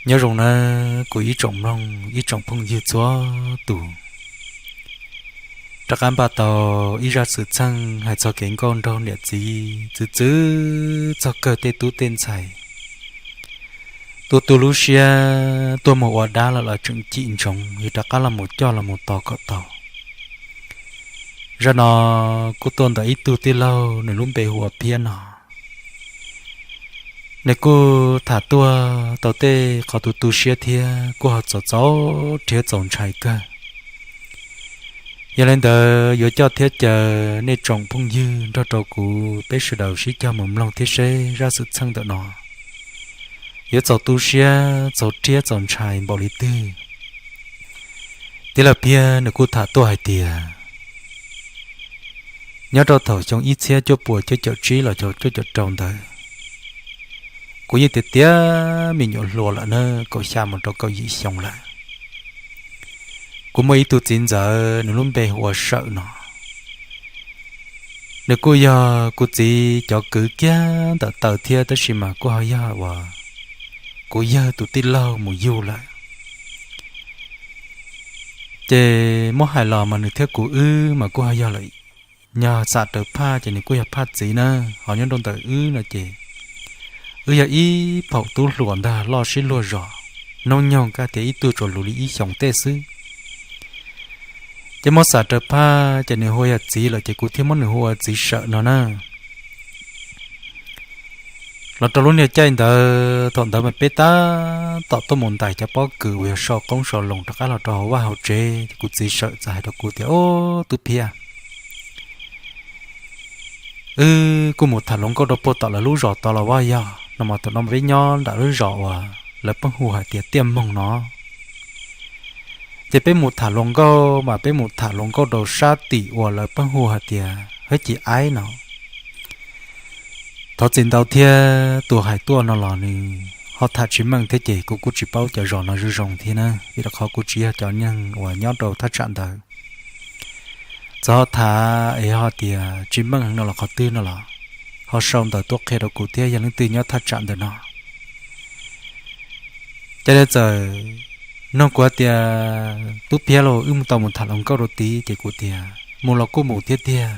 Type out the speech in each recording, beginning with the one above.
Nyob zoo nawb kuv ib tsoom mloog ib tsoom phooj ywg txhua tus, rov qab npaj tau ib zaj xwm txheej hais txog kev nkauj nraug niam txiv txwv txwv txog kawg tej tub tej ntxhais, tus tus lub siab tuag mus ua dab lawm los tseem cim ntsoov yuav rov qab los mus coj los mus tos kom tau. Zaj no kuj tuaj ntawm ib tug tij laug nws lub npe hu ua Phiab no. Nws kuj tham tuaj tau tej qhov tu tu siab thiab kuj ho txaus txaus rhiab txaus ntshai kawg. Yog li ntawd yuav coj thiab caw nej tsoom phooj ywg nrog rau kuv peb sawv daws sib cog mus mloog thiab seb zaj xwm txheej ntawm no yuav txaus tu siab txaus rhiab txaus ntshai npaum li twg. Tij laug Phiab nws kuj tham tuaj hais tias, nyob rau thaum xyoo ib txhiab cuaj puas cuaj caum tsib los cuaj caum rau ntawd, kuv yeej tiav tiav me nyuam hluas lawm na, kaum xya mus rau kaum yim xyoo lawm. Kuv muaj ib tug txiv ntxawm nws lub npe hu ua Sawm no. Nws kuj yog kuv txiv cov kwv kiag ntawm taw thiab tab sis mas kuj ho yog uas kuv yawg tus tij laug mus yug lawm. Ces muab hais los mas nws thiab kuv wb mas kuj ho yog lawm, yog xam raws phaj ces nws kuj yog phaj txiv na, ho nyob rau ntawm wb no ces wb yog ib phaum tub hluas ntag loj sib luag zos, hnub nyoog kaj tias ib tug tsuas luv li ib xyoos tej xwb. Ces muab xam raws phaj ces nws hu yog txiv lawm ces kuv thiaj muab nws hu ua txiv Sawm no na. Los rau lub niag caij ntawd thaum ntawd mas peb tab tom tuaj mus ntais cov pob kws uas yog sau qoob sau loo rov qab los rau hauv vaj hauv tsev ces kuv txiv Sawm txawm hais rau kuv tias, Ub, tub Phiab, wb kuj mus tham hluas nkauj rau puag tom lawv lub zos tod los vaj yog no mas thaum no peb nyob nram lub zos uas lawv pheej hu hais tias Tiaj Moog no. Ces peb mus tham hluas nkauj mas peb mus tham hluas nkauj rau sab tim uas lawv pheej hu hais tias Hab Ci Aib no. Thov txim ntau thiab, tus hais tuaj no los nws ho tham tsis meej thiab ces kuv kuj tsis paub cov zos no zoo zoo thiab na, vim rau qhov kuv tsis yog cov neeg uas nyob rau thaj tsam ntawd. Txawm ho tham es ho tias tsis meej heev no los qhov twg no los ho sau ntawv tuaj qhia rau kuv thiab yog leej twg nyob thaj tsam ntawm no. Ces nws txawm nug kuv hais tias, Tub Phiab lauj, wb mus tau mus tham hluas nkauj rau tid? Ces kuv tias, Mus los kuj mus thiab tiag,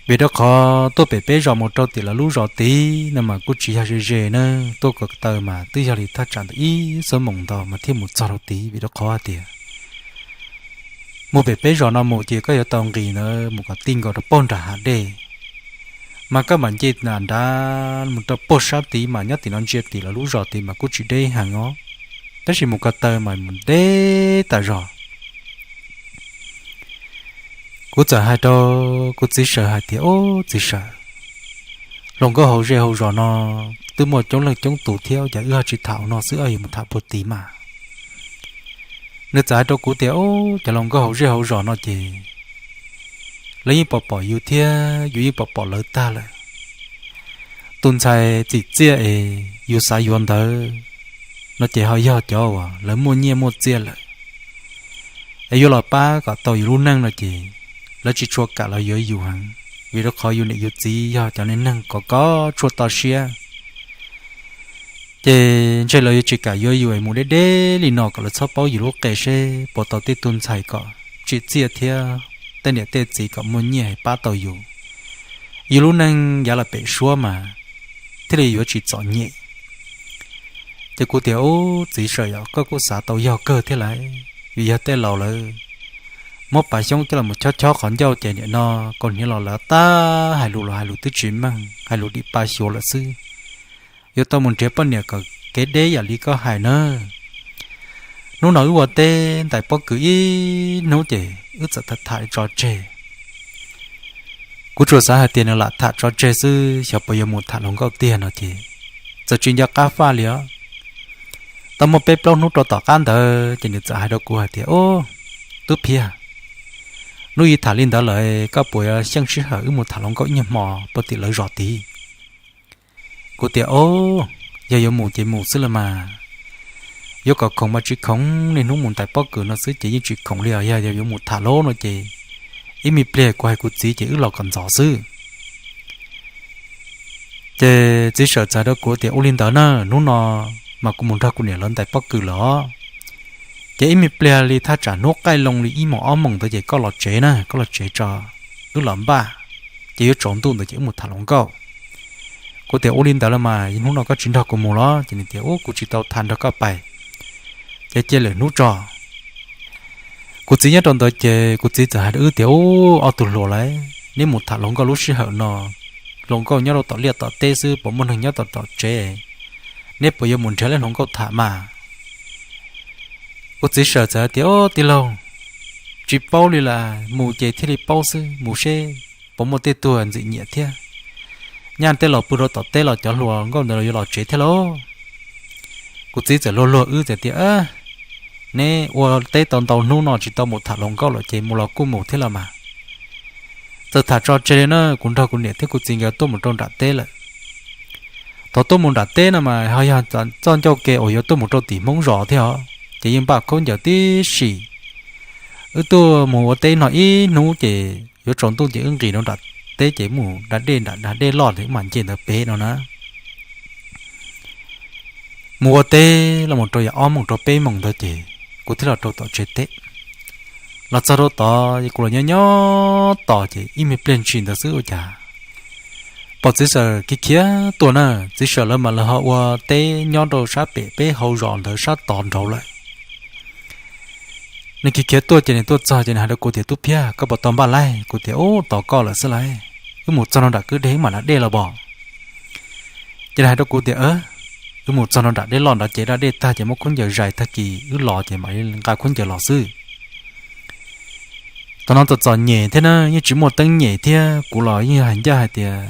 vim rau qhov tuaj pem peb zos mus rau tim lawv lub zos tid no mas kuj tsis yog ze ze na, tuaj ko taw mas twb yog li thaj tsam ntawm ib xuab moos ntau mas thiaj mus txog rau tid, vim rau qhov hais tias mus pem peb zos no mus ces koj yuav tau nqis ntawd mus kom ti nkaus rau pem nram hav dej, mas koj mam nce nram nrad mus rau pem sab tid mas nyob tim no ntsia tim lawv lub zos tid mas kuj tsis deb heev os, tab sis mus ko taw mas mus deb tas zog. Kuv txawm hais rau kuv txiv Sawm hais tias, Ub, txiv Sawm, hluas nkauj hauv zej hauv zos no twb muaj coob leej coob tus thiab, cas wb ho tsis tham hauv no xwb, wb yuav mus tham puag tid mas? Nws txawm hais rau kuv tias, Ub, cov hluas nkauj hauv zej hauv zos no ces lawv yeej pom pom yus thiab yus yeej pom pom lawv tag lawm. Tus ntxhais txim txiaj es yus xav yuav ntawd no ces ho yog cov uas lawv muaj nyiaj muaj txiaj lawm, es yuav los pab kom tau yus lub neej no ces lawv tsis tshua kam los yuav yus heev, vim rau qhov yus niam yus txiv yog cov neeg kov kov tshuaj to siab. Ces ntshe lawv yuav tsis kam yuav yus es mus deb deb li no kom lawv txhob paub yus lub qe seb puas tau tej tug ntxhais kom tsim txiaj thiab tej niam tej txiv kom muaj nyiaj pab tau yus, yus lub neej yav lawm pem suab mas thiaj li yuav tsis txom nyem. Ces kuv tias, Ub, txiv Sawm, yog koj kuj xav tau yog kawg thiab lauj, vim yog tej laus lawv muab pav xyoob coj los chob chob qhov ncauj ces nim no kaus hniav los lawv tab hais lus los hais lus twb tsis meej, hais lus dim pa xyuas lawm xwb. Yuav tau mus nrhiav poj niam kom kev deb yam li koj hais na. Hnub no wb ua teb ntais pob kws ib hnub ces wb txawm tham tham tso tseg. Kuv tsuas xav hais tias nws lam tham tso tseg xwb, xyov puas yuav mus tham hluas nkauj tiag no ces txawm tsis nco qab faj li os. Tau muaj peb plaub hnub rau tom qab ntawd ces nws txawm hais rau kuv hais tias, Ub, Tub Phiab, hnub ib tham li ntawd lawm, koj puas xyeej sij hawm wb mus tham hluas nkauj ib nyuag hmo puag tim lawv zos tid? Kuv tias, Ub, yog yuav mus ces mus xwb los mas. Yuav kom khoom mas tsis khoom, niaj hnub mus ntais pob kws no xwb ces yeej tsis khoom li os. Yog yuav mus tham hluas no ces ib me pliag kuv hais kuv txiv ces wb los kom ntxov xwb. Ces txiv Sawm txawm hais rau kuv tias, Ua li ntawd na, hnub no mas kuv mus nrog kuv niam lawv ntais pob kws lawm os. Ces ib me pliag li thaj tsam hnub qaij loo li ib moos ob moos ntawd ces koj los tsev na, koj los tsev tso, wb los npaj, ces yuav tsaus ntuj ntawd ces wb mus tham hluas nkauj. Kuv tias ua li ntawd los mas hnub no koj tsis nrog kuv mus los? Ces nws tias ub, kuv tsis tau tham nrog koj pais, ces cia lwm hnub tso. Kuv txiv nyob rau ntawd ces kuv txiv txawm hais rau wb tias ub, ob tug hluas lawm, neb mus tham hluas nkauj lub sij hawm no, hluas nkauj nyob rau tom liaj tom teb xwb, puas muaj neeg nyob tom tom tsev? Neb puas yuav mus nrhiav leb hluas nkauj tham mas? Kuv txiv sawm txawm tias ub, tij laug, tsis paub li las, mus ces thiaj li paub xwb, mus seb puas muaj tej tug ntxim nyiam thiab. Nyaj tej los pw rau tom teb los cov hluas nkauj ntawd los yuav los tsev thiab lauj. Kuv txiv txawm luag luag wb txawm tias neb ua teb tau ntau hnub no tsis tau mus tham hluas nkauj lawm ces mus los kuj mus thiab los mas. Txawm tham tso tseg li na, kuv nrog kuv niam thiab kuv txiv nkawd tuaj mus rau nram teb lawm. Thaum tuaj mus nram teb no mas ho yog txoj ncauj ke uas yuav tuaj mus rau tim Hmoob zos thiab os, ces yeej npaj khaub ncaws tib si. Wb tuaj mus ua teb no ib hnub ces yuav tsaus ntuj ces wb nqis rau nram teb ces mus da dej nram da dej loj ces wb mam nce ntawd pem no na. Mus ua teb los mus rau yam ob moos rau peb moos ntawd ces kuv thiaj los rau tom tsev teb. Los txog rau tod es kuv los nyob nyob tos ces ib me pliag ntsis ntawd xwb ua cas pom txiv sawm khiav khiav tuaj na. Txiv sawm lawv mas lawv ho ua teb nyob rau sab pem peb hauv zos ntawd sab tod nraud lawm. Nws khiav khiav tuaj ces nws tuaj txog ces nws hais rau kuv tias tub phiab, koj puas tau npaj laij? Kuv tias ub, tau koj lawm xwb lauj. Wb mus txog rau nram kwj deg wb mam da dej los pom. Ces nws hais rau kuv tias wb mus txog rau nram dej loj nrad ces da dej tag ces muab khaub ncaws zais tag kis wb los ces mam li nqa khaub ncaws los xwb. Tam no txom txom nyem thiab na, yeej tsis muaj teeb nyem thiab, kuv los yeej hais ncaj hais tias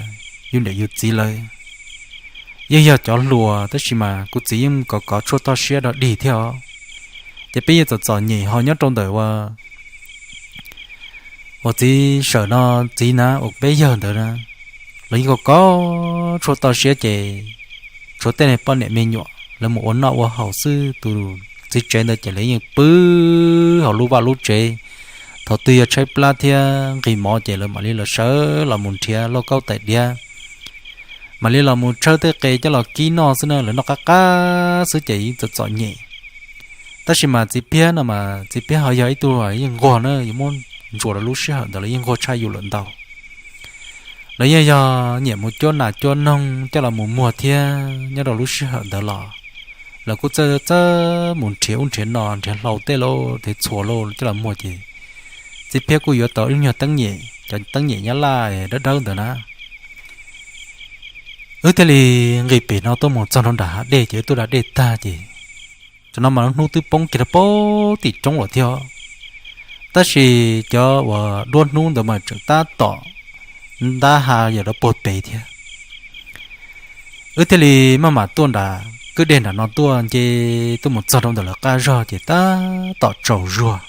yus niam yus txiv lawv yeej yog cov hluas tab sis mas kuv txiv yeej kov kov tshuaj toj siab dog dig thiab os. Ces peb yeej txom txom nyem ho nyob rau ntawm ua uas txiv sawm no txiv na uas peb yawg ntawd na, lawv yeej kov kov tshuaj toj siab ces tshuav tej poj niam me nyuam lawv mus ua noj ua haus xwb, tus txiv tsev ntawd ces lawv yeej pw hauv lub vaj lub tsev. Thaum twg yog tshaib plab thiab nqhis mov ces lawv mam li los sawv los mus nrhiav lauj kaub tais diav, mam li los mus tshawb tej qe coj los kib noj xwb na, lawv noj qab qab xwb ces yeej txom txom nyem. Tab sis mas txiv Phiab no mas txiv Phiab ho yog ib tug yeej nquag na, yuav muab ntsuas rau lub sij hawm ntawd lawv yeej nquag tshaj yus lawm ntau. Lawv yeej yog nyiam mus cuab nas cuab noog coj los mus muag thiab nyob rau lub sij hawm ntawd los lawv kuj txawj txawj mus nrhiav ub nrhiav no, nrhiav hlau tej lauj, nrhiav txhuas lauj coj los muag ces txiv Phiab kuj yuav tau ib nyuag teeb nyem, cov teeb nyem nyab laj dawb dawb ntawd na. Wb thiaj li nqis pem no tuaj mus txog rau nram hav dej ces wb tuaj da dej tag ces tam no mas lub hnub twb poob kiag rau pem tim roob lawm thiab. Tab sis cov uas duab hnub ntawd mas tseem tab tom ntab ha yam rau puag pem thiab. Wb thiaj li maj mam tuaj nram kwj deg nram no tuaj nce tuaj mus txog rau ntawm lawv qab zog ces tab tom tsaus zuag.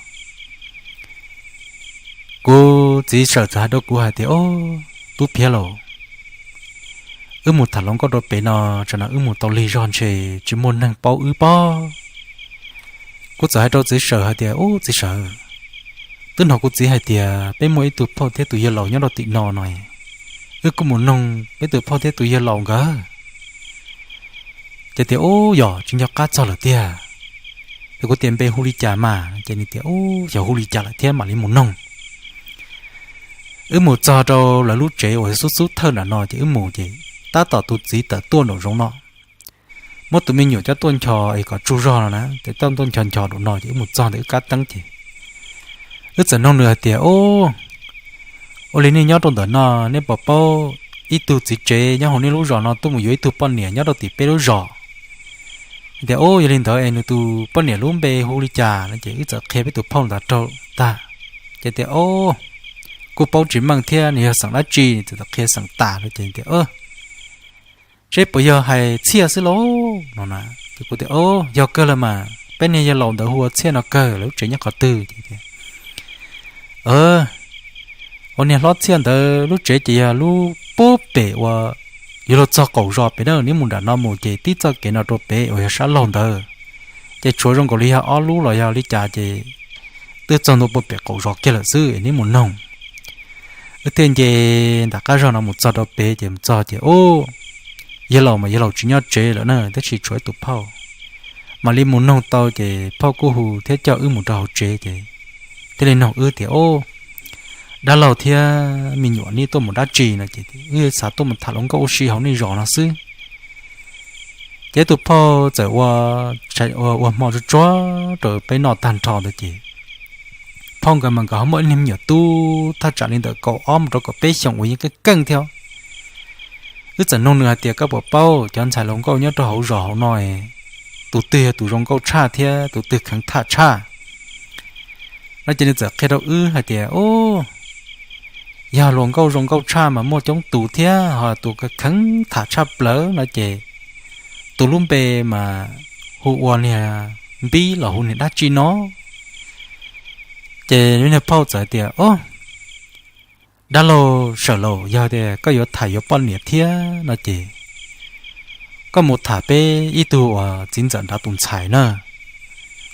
Kuv txiv sawm txawm hais rau kuv hais tias, Ob, tub Phiab lauj, wb mus tham hluas nkauj rau pem no, tsam no wb mus tau lig zog ntshe tsis muaj neeg paub wb pob. Kuv txawm hais rau txiv sawm hais tias, Ub, txiv sawm, twb hnov kuv txiv hais tias peb muaj ib tug phauj thiab tus yawg laus nyob rau tim no no, wb kuj mus noog peb tus phauj thiab tus yawg laus nkawd. Ces tias, Ub, yog tsis nco qab txog lawm tiag. Ces kuv tias, Npe hu li cas mas? Ces nws tias, Ub, yog hu li cas lawm thiab mam li mus noog. Wb mus txog rau lawv lub tsev uas xub xub thawj nram no ces wb mus ces tab tom tus txiv tawm tuaj nraum zoov no, muab tus me nyuam coj tuaj ncho es kom tsaug zog no na, ces coj tuaj ncho ncho nraum no ces wb mus txog ntawm wb kab teeb ces wb txawm noog nws hais tias, Ub, ua li nej nyob rau ntawm no, nej puas paub ib tug txiv tsev nyob hauv nej lub zos no tuaj mus yuav ib tug poj niam nyob rau tim peb lub zos? Tias, Ub, yog li ntawd es nws tus poj niam lub npe hu li cas no? Ces wb txawm qhia peb tus phauj ntawd rau tag. Ces tias, Ub, kuj paub tsis meej thiab, nws yog xeem dab tsi? Nws txawm qhia xeem tas no ces tias, Seb puas yog hais Txhiaj xwb lauj no na. Ces kuv tias, Yog kawg los mas, peb niag yawg laus ntawd hu ua Txhiaj no kawg, lawv lub tsev nyob qhov twg? Ces tias, Ua niag hlob Txhiaj ntawd lub tsev ces yog lub puag pem uas yuav luag txog qaum zos pem na, neb mus nram no mus ces tib txoj kev no rau pem uas yog sab laug ntawd, ces tshuav zoo nkaus li yog ob lub los yog li cas ces twb txog ntua puag pem qaum zos kiag lawm xwb, neb mus noog. Wb thiaj nce ntawm qab zog no mus txog rau pem ces mus txog ces, Ub, yawg laus mas yawg laus tsis nyob tsev lawm na, tab sis tshuav ib tus phauj. mam li mus noog tau ces phauj kuj hu thiab coj wb mus rau hauv tsev ces thiaj li noog wb tias, Ob, dab laug thiab me nyuam neb tuaj mus dab tsi no? Ces wb xav tuaj mus tham hluas nkauj ua si hauv nej zos no xwb. Ces ib tug phauj txawm ua, ua hmo tsuag tsuag rau peb noj tag nrho ntawd ces phauj nkawd mas nkawd ho muaj ib niag me nyuam tub thaj tsam li ntawm kaum ob mus rau kaum peb xyoos uas yeej keej keej thiab. Wb txawm noog nws hais tias, Koj puas paub cov ntxhais hluas nkauj nyob rau hauv zos hauv no, tus twg yog tus zoo nkauj tshaj thiab tus twg kheev tham tshaj? No ces nws txawm qhia rau wb hais tias, Ub, yog hluas nkauj zoo nkauj tshaj mas muaj coob tus thiab, ho tus kheev tham tshaj plaws no ces tus lub npe mas hu ua niag Npib los hu niag dab tsi no? Ces niag phauj txawm tias, Ob, dab laug sawm laus, yog tias koj yuav tham yuav poj niam thiab no ces koj mus tham peb ib tug uas txiv ntxawm nrad tus ntxhais na.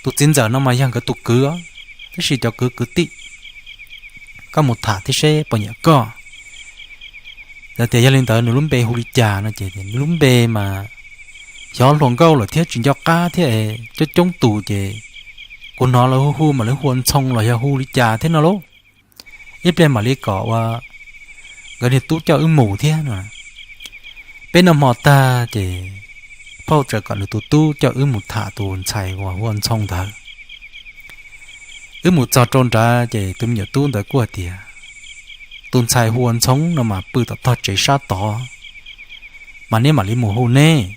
Tus txiv ntxawm no mas yog nkawd tus kwv, tab sis cov kwv kwv tij, koj mus tham thiab seb puas nyiam koj. Lawv tias yog li ntawd nws lub npe hu li cas no ces nws lub npe mas xyov hluas nkauj lawm thiab tsis nco qab thiab, coob coob tus ces kuv hnov lawv hu hu mas lawv hu ua Ntxhoo los yog hu li cas thiab no lauj. Ib pliag mam li kom ua nkawd niag tub coj wb mus thiab no. Peb noj hmo tag ces phauj txawm kom nws tus tub coj wb mus tham tus ntxhais uas hu ua Ntxhoo ntawd. Wb mus txog rau nrad ces tus me nyuam tub ntawd kuj hais tias, Tus ntxhais hu ua Ntxhoo no mas pw tom tog tsev sab tod, mas neb mam li mus hu neb.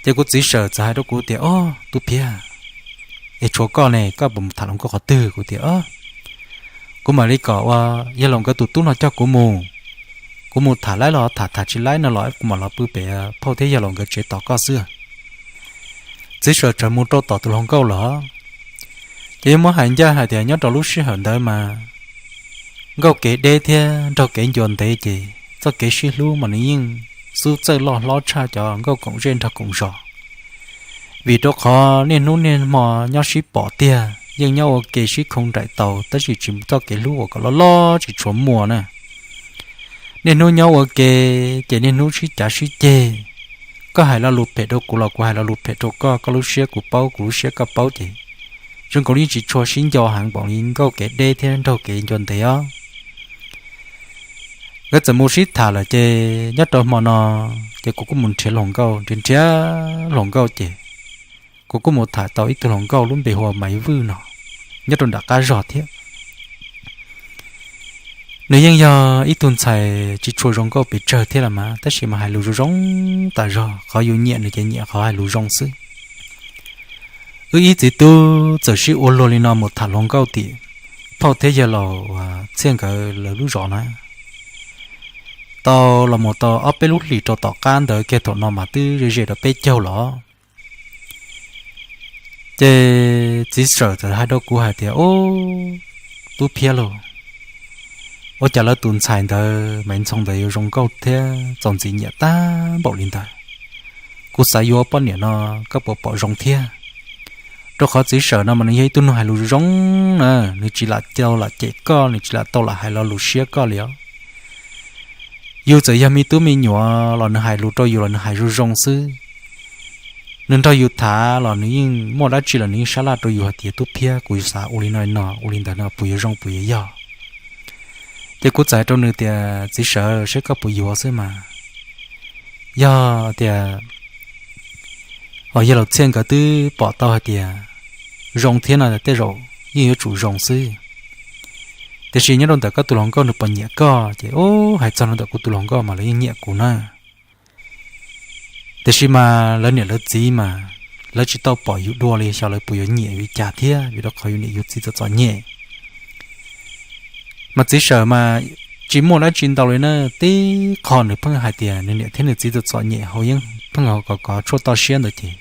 Ces kuv txiv sawm txawm hais rau kuv tias, Ob, Tub Phiab, es tshuav koj ne, koj puas mus tham hluas nkauj qhov twg? Kuv tias, Kuv mam li kom ua yawg laus nkawd tus tub no coj kuv mus. Kuv mus tham laib los tham, tham tsis laib no los kuv mam los pw pem phauj thiab yawg laus nkawd tsev tos koj xwb. Txiv sawm txawm mus rau tom tus hluas nkauj lawm. Ces yuav muab hais ncaj hais tias nyob rau lub sij hawm ntawd mas nkauj kev deb thiab nraug kev ncua ntev ces txoj kev sib hlub mas nws yeej xub txawj loj hlob tshaj cov nkauj koom zej nraug koom zos. Vim rau qhov niaj hnub niaj hmo nyob sib pom tiag, yeej nyob ua ke sib khoo nraim taus, tab sis tsis txoj kev hlub uas kom loj loj tsis tshua muaj na. Niaj hnub nyob ua ke ces niaj hnub sib cav sib ceg. Koj hais lo lus phem rau kuv los kuv hais lo lus phem rau koj, koj lub siab kuv paub, kuv lub siab koj paub ces zoo nkaus li tsis tshua sib nco heev npaum li nkauj kev deb thiab nraug kev ncua ntev os. Nkawd txawm mus sib tham lawm ces nyob rau hmo no ces kuv kuj mus nrhiav hluas nkauj, nrhiav nrhiav hluas nkauj ces kuv kuj mus tham tau ib tug hluas nkauj lub npe hu ua Maiv Vwj no, nyob rau nram qab zog thiab. Nws yeej yog ib tug ntxhais tsis tshua zoo nkauj pes tsawg thiab los mas, tab sis mas hais lus zoo zoo tas zog, qhov yus nyiam nws ces nyiam qhov hais lus zoo xwb. Wb ib txiv tub txawm sib ua luag li no mus tham hluas nkauj tim phauj thiab yawg laus Txhiaj nkawd lawv lub zos na. Tau los mus tau ob peb lub hlis rau tom qab ntawd kiag thaum no mas twb ze ze rau peb caug los. Ces txiv sawm txawm hais rau kuv hais tias, Ub, Tub Phiab lauj, ua cas lawv tus ntxhais ntawd, Maiv Ntxhoo ntawd yuav zoo nkauj thiab txaus ntxim nyiam tag npaum li ntawd? Kuv xav yuav poj niam no, koj puas pom zoo thiab? Rau qhov txiv sawm no mas nws yog ib tug neeg hais lus zoo na, nws tsis lam tau lam cem koj, nws tsis lam tau lam hais lo lus siab koj li os. Yus txawm yog me tub me nyuam los nws hais lus rau yus los nws hais zoo zoo xwb. Nws nrog yus tham los nws yeej muaj dab tsi los nws yeej sab laj rau yus hais tias, Tub Phiab, kuv xav ua li no no, ua li ntawd no puas yuav zoo puas yuav yog? Ces kuv txawm hais rau nws tias, Txiv sawm, saib koj puas yuav xwb mas. Yog tias yawg laus Txhiaj nkawd twb pom tau hais tias zoo thiab no tej zaum yeej yuav tsum zoo xwb. Tiam sis nyob rau ntawm koj tus hluas nkauj nws puas nyiam koj ces, ub, hais txog no ntawm kuv tus hluas nkauj mas lawv yeej nyiam kuv na. Tiam sis mas lawv niam lawv txiv mas lawv tsis tau pom yus dua li, xyov lawv puas yuav nyiam yus li cas thiab, vim rau qhov yus niam yus txiv txom txom nyem. Mas txiv sawm mas tsis muaj dab tsi ntau li na, tib qho nws pheej hais tias nws niam thiab nws txiv txom txom nyem hauv yeeb pheej hauv kov kov tshuaj toj siab ntawd ces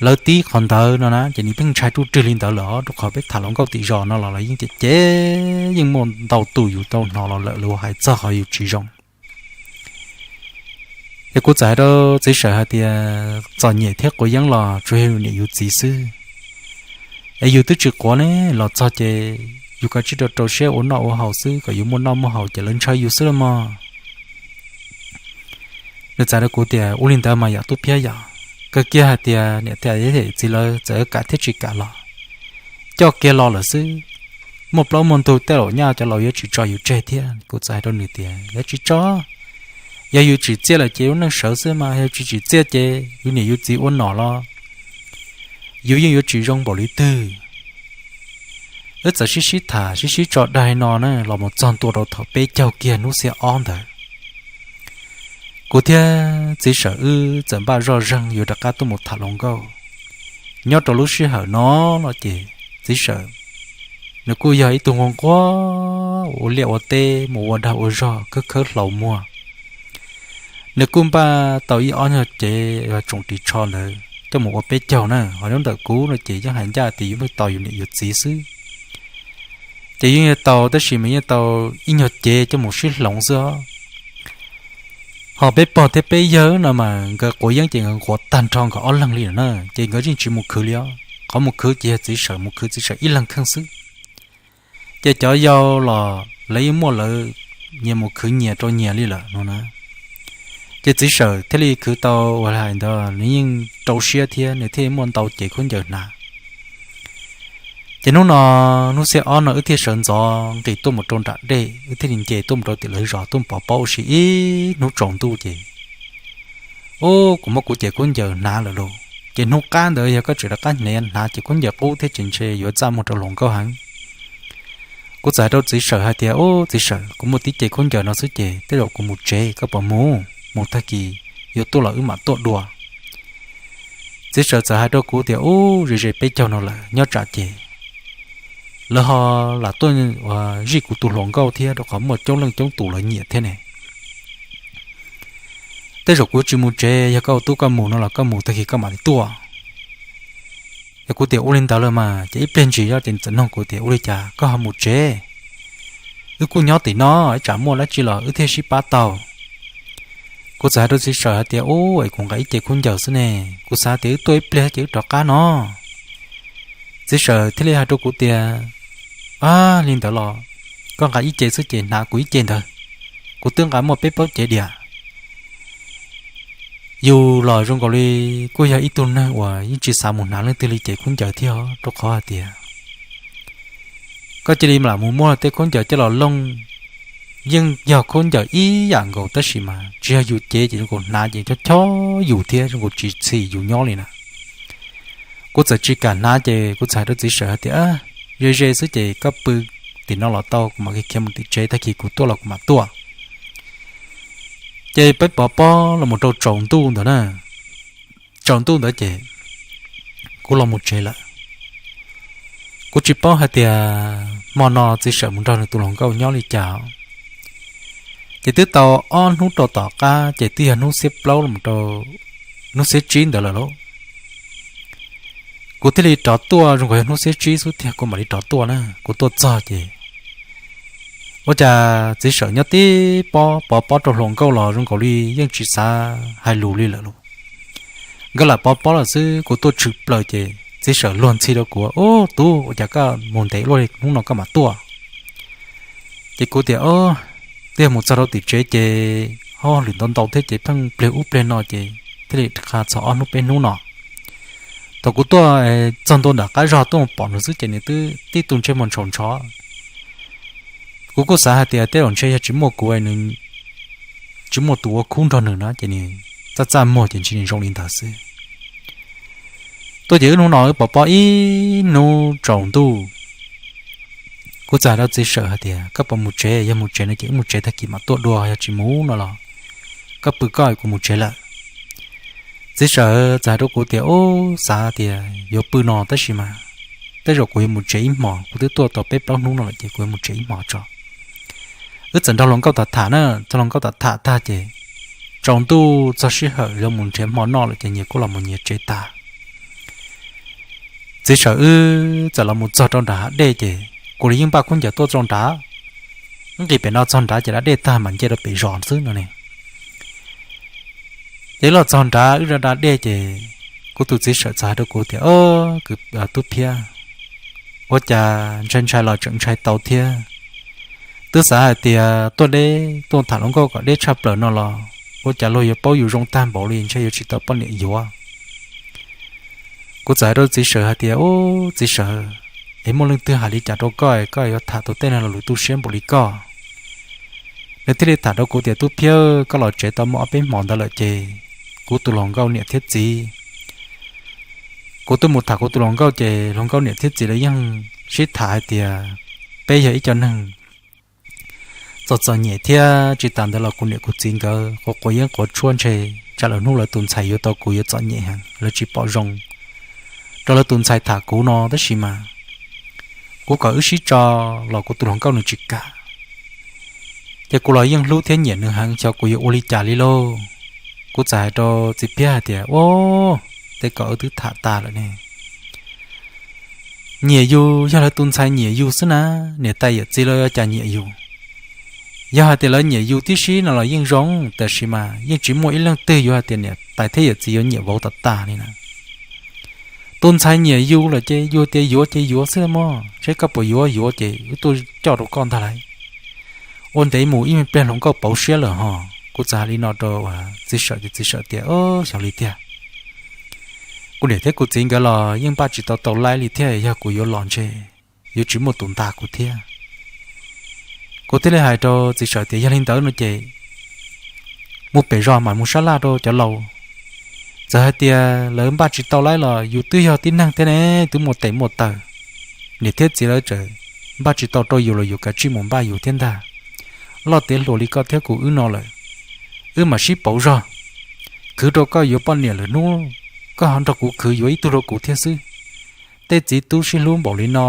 lawv tib qhov ntawd no na ces nws pheej ntshai ruj rwg li ntawd lawm os, rau qhov peb tham hluas nkauj tim zos no los lawv yeej cem cem, yeej muaj ntau tus yus tau hnov los lawm lawv hais txog qhov yus tsis zoo. Ces kuv txawm hais rau txiv sawm hais tias txom nyem thiab quav yeeb los tsuas yog yus niam yus txiv xwb. Es yus twb tsis quav ne, los txog ces yus kav tsij rau rau siab ua noj ua haus xwb, kom yus muaj noj muaj haus ces lawv ntshaw yus xwb los mog. Nws txawm hais rau kuv tias ua li ntawd mas yom Tub Phiab yom, Kawg kiag hais tias niam thiab txiv lawv txawm kam thiab tsis kam los coj kiag los lawm xwb. Muaj plaub muaj ntug tej laus nyaj cov laus yuav tsis tso yus tseg thiab. Kuv txawm hais rau nws tias, Yuav tsis tso, yog yus tsim txiaj lawm ces lub neej sawv xwb mas, yog tsis tsim txiaj ces yus niam yus txiv ua nom los yus yeej yuav tsis zoo npaum li twg. Wb txawm sib sib tham sib sib tso dag li no na los mus txog ntua rau thaum peb caug kiag hnub xiab ob ntawd, kuv thiab txiv Sawm wb txawm npaj zoj zeeg yuav rov qab tuaj mus tham hluas nkauj. Nyob rau lub sij hawm no no ces txiv Sawm nws kuj yog ib tug nquag nquag ua liaj ua teb mus ua dag ua zog khawb khawb hlau muag. Nws kuj npaj tau ib ob nyuag cev tsoom ris tsho ntawd coj mus ua peb caug na, ho nyob ntawm kuv no ces yeej hais ncaj tias yus mus tos yus niam yus txiv xwb. Ces yeej yuav tau tab sis mas yeej tau ib nyuag cev coj mus sib hloov xwb os. Ho peb pog thiab peb yawg no mas nkawd quav yeeb ces nkawd nquav tag nrho nkawd ob leeg li lawm na, ces nkawd yeej tsis mus khwv li os. Qhov mus khwv ces yog txiv Sawm mus khwv txiv Sawm ib leeg kheej xwb. Ces cov yau los lawv yeej muaj lawv nyias mus khwv nyias rau nyias li lawm no na. Ces txiv Sawm thiaj li khwv tau uas hais ntawd nws yeej rau siab thiab nws thiaj muaj ntau cev khaub ncaws hnav. Ces hnub no, hnub xiab ob no wb thiaj sawv ntxov nqis tuaj mus rau nram dej, wb thiaj li nce tuaj mus rau tim lawv zos tuaj pov pob ua si ib hnub tsaus ntuj ces, ub, kuv muab kuv cev khaub ncaws hnav lawm lauj. Ces hnub qab ntawd yog koj tseem rov qab hnav, hnav cev khaub ncaws qub thiab ces ntshe yuav txaj muag rau hluas nkauj heev. Kuv txawm hais rau txiv Sawm hais tias, Ub, txiv Sawm, kuv muaj tib cev khaub ncaws no xwb ces tej zaum kuv mus tsev, koj puas mus? Mus tag kis yuav tuaj los wb mam tuaj dua. Txiv Sawm txawm hais rau kuv tias, Ub, ze ze peb caug no lawm, nyob tsam ces lawv ho lam tuaj zij kuv tus hluas nkauj thiab, rau qhov muaj coob leej coob tus lawv nyiam thiab ne. Tej zaum kuv tsis mus tsev, yog koj ua tub koj mus no los koj mus tag kis koj mam li tuaj. Yog kuv tias ua li ntawd lawm mas ces ib pliag ntsis ces nws txawm nug kuv tias, Ua li cas koj ho mus tsev? Wb kuj nyob tim no, ib tsam muaj dab tsi los wb thiaj sib pab tau. Kuv txawm hais rau txiv Sawm hais tias, Ub, es kuv nqa ib cev khaub ncaws xwb ne, kuv xav tias wb tuaj ib pliag ces wb rov qab no. Txiv Sawm thiaj li hais rau kuv tias, Ab, li ntawd los koj nqa ib ce xwb ces hnav kuv ib ce ntawd, kuv twb nqa muaj peb plaub cev diam. Yus los zoo nkaus li kuj yog ib tug neeg uas yeej tsis xav mus hnav leej twg li cev khaub ncaws thiab os, rau qhov hais tias koj cia li lam mus muab tej khaub ncaws coj los looj, yeej yog khaub ncaws ib yam nkaus tab sis mas tsis yog yus cev ces zoo nkaus hnav ces chob chob yus thiab zoo nkaus tsis txhim yus nyob li na. Kuv txawm tsis kam hnav ces kuv txawm hais rau txiv Sawm hais tias, Ze ze xwb ces koj pw tim no los tau, kuv mam li khiav mus tim tsev, tag kis kuv tuaj los kuv mam tuaj. Ces peb pov pob los mus rau tsaus ntuj ntawd na, tsaus ntuj ntawd ces kuv los mus tsev lawm. Kuv tsis paub hais tias hmo no txiv Sawm mus nrog nws tus hluas nkauj nyob li cas. Ces twb tau ob hnub rau tom qab ces twb yog hnub xiab plaub los rau hnub xiab tsib ntawd lawm lauj. Kuv thiaj li rov tuaj, zoo nkaus yog hnub xiab tsib xwb tiag kuv mam li rov tuaj na. Kuv tuaj txog ces ua cas txiv Sawm nyob tib pob pov pob rau hluas nkauj los zoo nkaus li yeej tsis xav hais lus li lawm lauj. Nkawd lam pov pob lawm xwb, kuv tuaj tshwm plaws ces txiv Sawm luag ntxhi rau kuv, Ub, tub, ua cas koj mus ntev luaj li, hnub no koj mam tuaj? Ces kuv tias, Twb yog mus txog rau tim tsev ces hauj lwm ntau ntau thiab ces pheej pliag ub pliag no ces thiaj li qha txog ob hnub peb hnub no. Thaum kuv tuaj txog ntua nram qab zog tuaj pom nws xwb ces nws twb tib tug ntsej muag ntshaus ntsho. Kuv kuj xav hais tias tej zaum ntshe yog tsis muaj kuv, nws tsis muaj tus ua khub nrog nws na ces nws txaj txaj muag ces ntshe nws zoo li ntawd xwb. Tuaj ces wb hnub no wb pov pob ib hnub tsaus ntuj. Kuv txawm hais rau txiv Sawm hais tias, Koj puas mus tsev? Yog mus tsev no ces wb mus tsev tag kis mam tuaj dua, yog tsis mus no los koj pw koj, kuv mus tsev lawm. Txiv Sawm txawm hais rau kuv tias, Ub, xav tias yuav pw no tab sis mas tej zaum kuv yuav mus tsev ib hmos, kuv twb tuaj tau peb plaub hnub no lawm ces kuv yuav mus tsev ib hmos tso. Wb txawm nrog hluas nkauj tham tham na, txog hluas nkauj tham tham tag ces tsaus ntuj txog sij hawm yuav mus nrhiav hmo noj lawm ces nyias kuj los mus nyias tsev tas. Txiv Sawm wb txawm los mus txog rau nram hav dej ces kuv li yeej npaj khaub ncaws tuaj rau nrad. Wb nqis pem no txog nrad ces da dej tag mam nce rau pem zos xwb no ne. Ces wb los txog nrad wb da da dej ces kuv tus txiv Sawm txawm hais rau kuv tias, Au, kwv tub Phiab, ua cas ntshai ntshai los tseem ntshai tau thiab. Twb xav hais tias tuaj deb tuaj tham hluas nkauj kom deb tshaj plaws no los ua cas luag yuav paub yus zoo tag npaum li, ntshe yuav tsis tau poj niam yuav. Kuv txawm hais rau txiv sawm hais tias, Ub, txiv sawm, es muaj leej twg hais li cas rau koj es koj yuav tham tau tej neeg lo lus tu siab npaum li koj? Nws thiaj li tham rau kuv tias, Tub Phiab, koj los tsev tau muaj ob peb hmo ntawd lawm ces kuv tus hluas nkauj niam thiab txiv, kuv tuaj mus tham kuv tus hluas nkauj ces hluas nkauj niam thiab txiv lawv yeej sib tham hais tias peb yog ib co neeg txom txom nyem thiab tsis tas ntawd los kuv niam kuv txiv nkawd quav quav yeeb quav tshuaj ntshe tsam lawv hnub lawv tus ntxhais yuav tau kuv yuav txom nyem heev, lawv tsis pom zoo rau lawv tus ntxhais tham kuv no tab sis mas kuv kom wb sib tso los kuv tus hluas nkauj nws tsis kam. Ces kuv los yeej hlub thiab nyiam nws heev, xyov kuv yuav ua li cas li lauj. Kuv txawm hais rau txiv Phiab hais tias, Ub, tej ko wb twb tham tas lawm ne. Nyiam yus yog lawv tus ntxhais nyiam yus xwb na, niam tais yawm txiv lawv ua cas nyiam yus. Yog hais tias lawv nyiam yus tib si no los yeej zoo, tab sis mas yeej tsis muaj ib leej twg yuav hais tias niam tais thiab yawm txiv yuav nyiam vauv tas tas li na. Tus ntxhais nyiam yus lawm ces yus tias yuav ces yuav xwb mog, saib koj puas yuav, yuav ces wb tuaj coj rau koj ntag lauj. Ua ntev mus ib me pliag hluas nkauj pauv siab lawm hos. Kuv txawm hais li no rau txiv sawm ces txiv sawm tias, Xyov li tiag, kuv niam thiab kuv txiv nkawd los yeej npaj tsis tau tau laib li thiab, yog kuv yuav los ntshe yuav tsis muaj tus ntas kuv thiab. Kuv thiaj li hais rau txiv sawm tias, Yog li ntawd no ces mus pem zos mam mus sab laj rau cov laus. Txawm hais tias lawv npaj tsis tau laib los yus twb yog tib neeg thiab ne, twb muaj tes muaj taw, niam thiab txiv lawv tseem npaj tsis tau rau yus los yus kav tsij mus npaj yus thiab ntag. Loj tiav hluas li koj thiab kuv wb no lawm, wb mam sib pauv zog, khwv rau koj yuav poj niam lawm hnub, koj ho nrog kuv khwv yuav ib tug rau kuv thiab xwb. Tej txiv tub sib hlub npaum li no,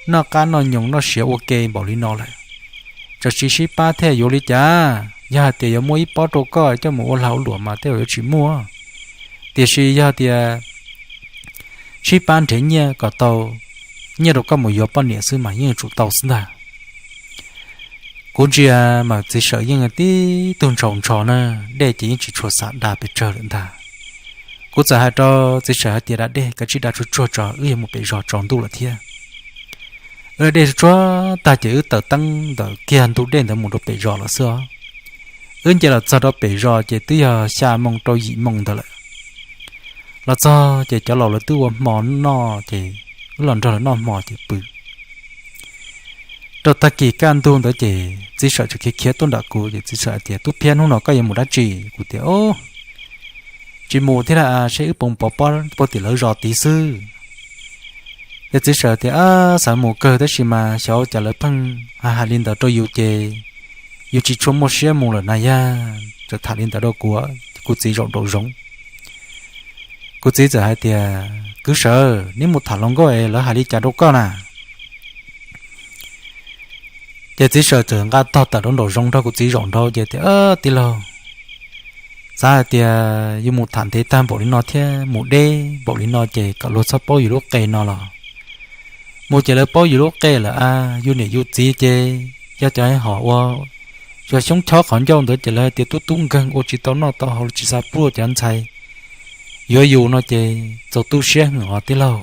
noj qab noj nyoos noj siav ua ke npaum li no lawm, txawm sib pab thiaj yuav li cas? Yog hais tias yuav muaj ib pob rau koj coj mus ua lag ua luam mas tej zaum yuav tsis muaj, tiam sis yog tias sib pab nrhiav nyiaj kom tau nyiaj rau koj mus yuav poj niam xwb mas yeej yuav tsum tau xwb ntag. Kuv ntsia mas txiv sawm yeej tib tug ntshaus ntsho na, dej ces yeej tsis tshua xav da pes tsawg lawm ntag. Kuv txawm hais rau txiv sawm hais tias, Da dej, kav tsij da tsuag tsuag tso, wb yuav mus pem zos tsaus ntuj lawm thiab. Wb da dej tsuag tsuag tag ces wb taws teeb ntawm kiag ntug dej ntawd mus rau pem zos lawm xwb os. Wb nce los txog rau pem zos ces twb yog xya moo rau yim moo ntawd lawm. Los txog ces cov laus lawv twb ua hmo noj ces wb los nrog lawv noj hmo ces pw. Rau tag kis kaj ntug ntawd ces txiv sawm txawm khiav khiav tuaj nram kuv ces txiv sawm hais tias, Tub Phiab, hnub no koj yuav mus dab tsi? Kuv tias, Tsis mus thiab lauj, saib wb pom pov pob puag tim lawv zos tid xwb. Ces txiv sawm tias, Xav mus kawg tab sis mas xyov cas lawv pheej hais li ntawd rau yus ces yus tsis tshua muaj siab mus lawm na yag. Txawm tham li ntawd rau kuv, kuv txiv zaum nraum zoov. Kuv txiv txawm hais tias, Kwv sawv, neb mus tham hluas nkauj es lawv hais li cas rau koj na? Ces txiv sawm txawm nqa tog tawm rau nraum zoov nrog kuv txiv zaum nraud ces tias, Tij laug, xav hais tias yus mus tham ntev tag npaum li no thiab mus deb npaum li no ces kom luag txhob paub yus lub qe no los mus ces lawv paub yus lub qe lawm a, yus niam yus txiv ces yog cov hais hom ua, yog xyoob chob qhov ncauj ntawd ces lawv hais tias tub tub nkeeg ua tsis tau noj tau haus tsis xav puag cov ntxhais yuav yus no ces txaus tu siab heev os tij laug.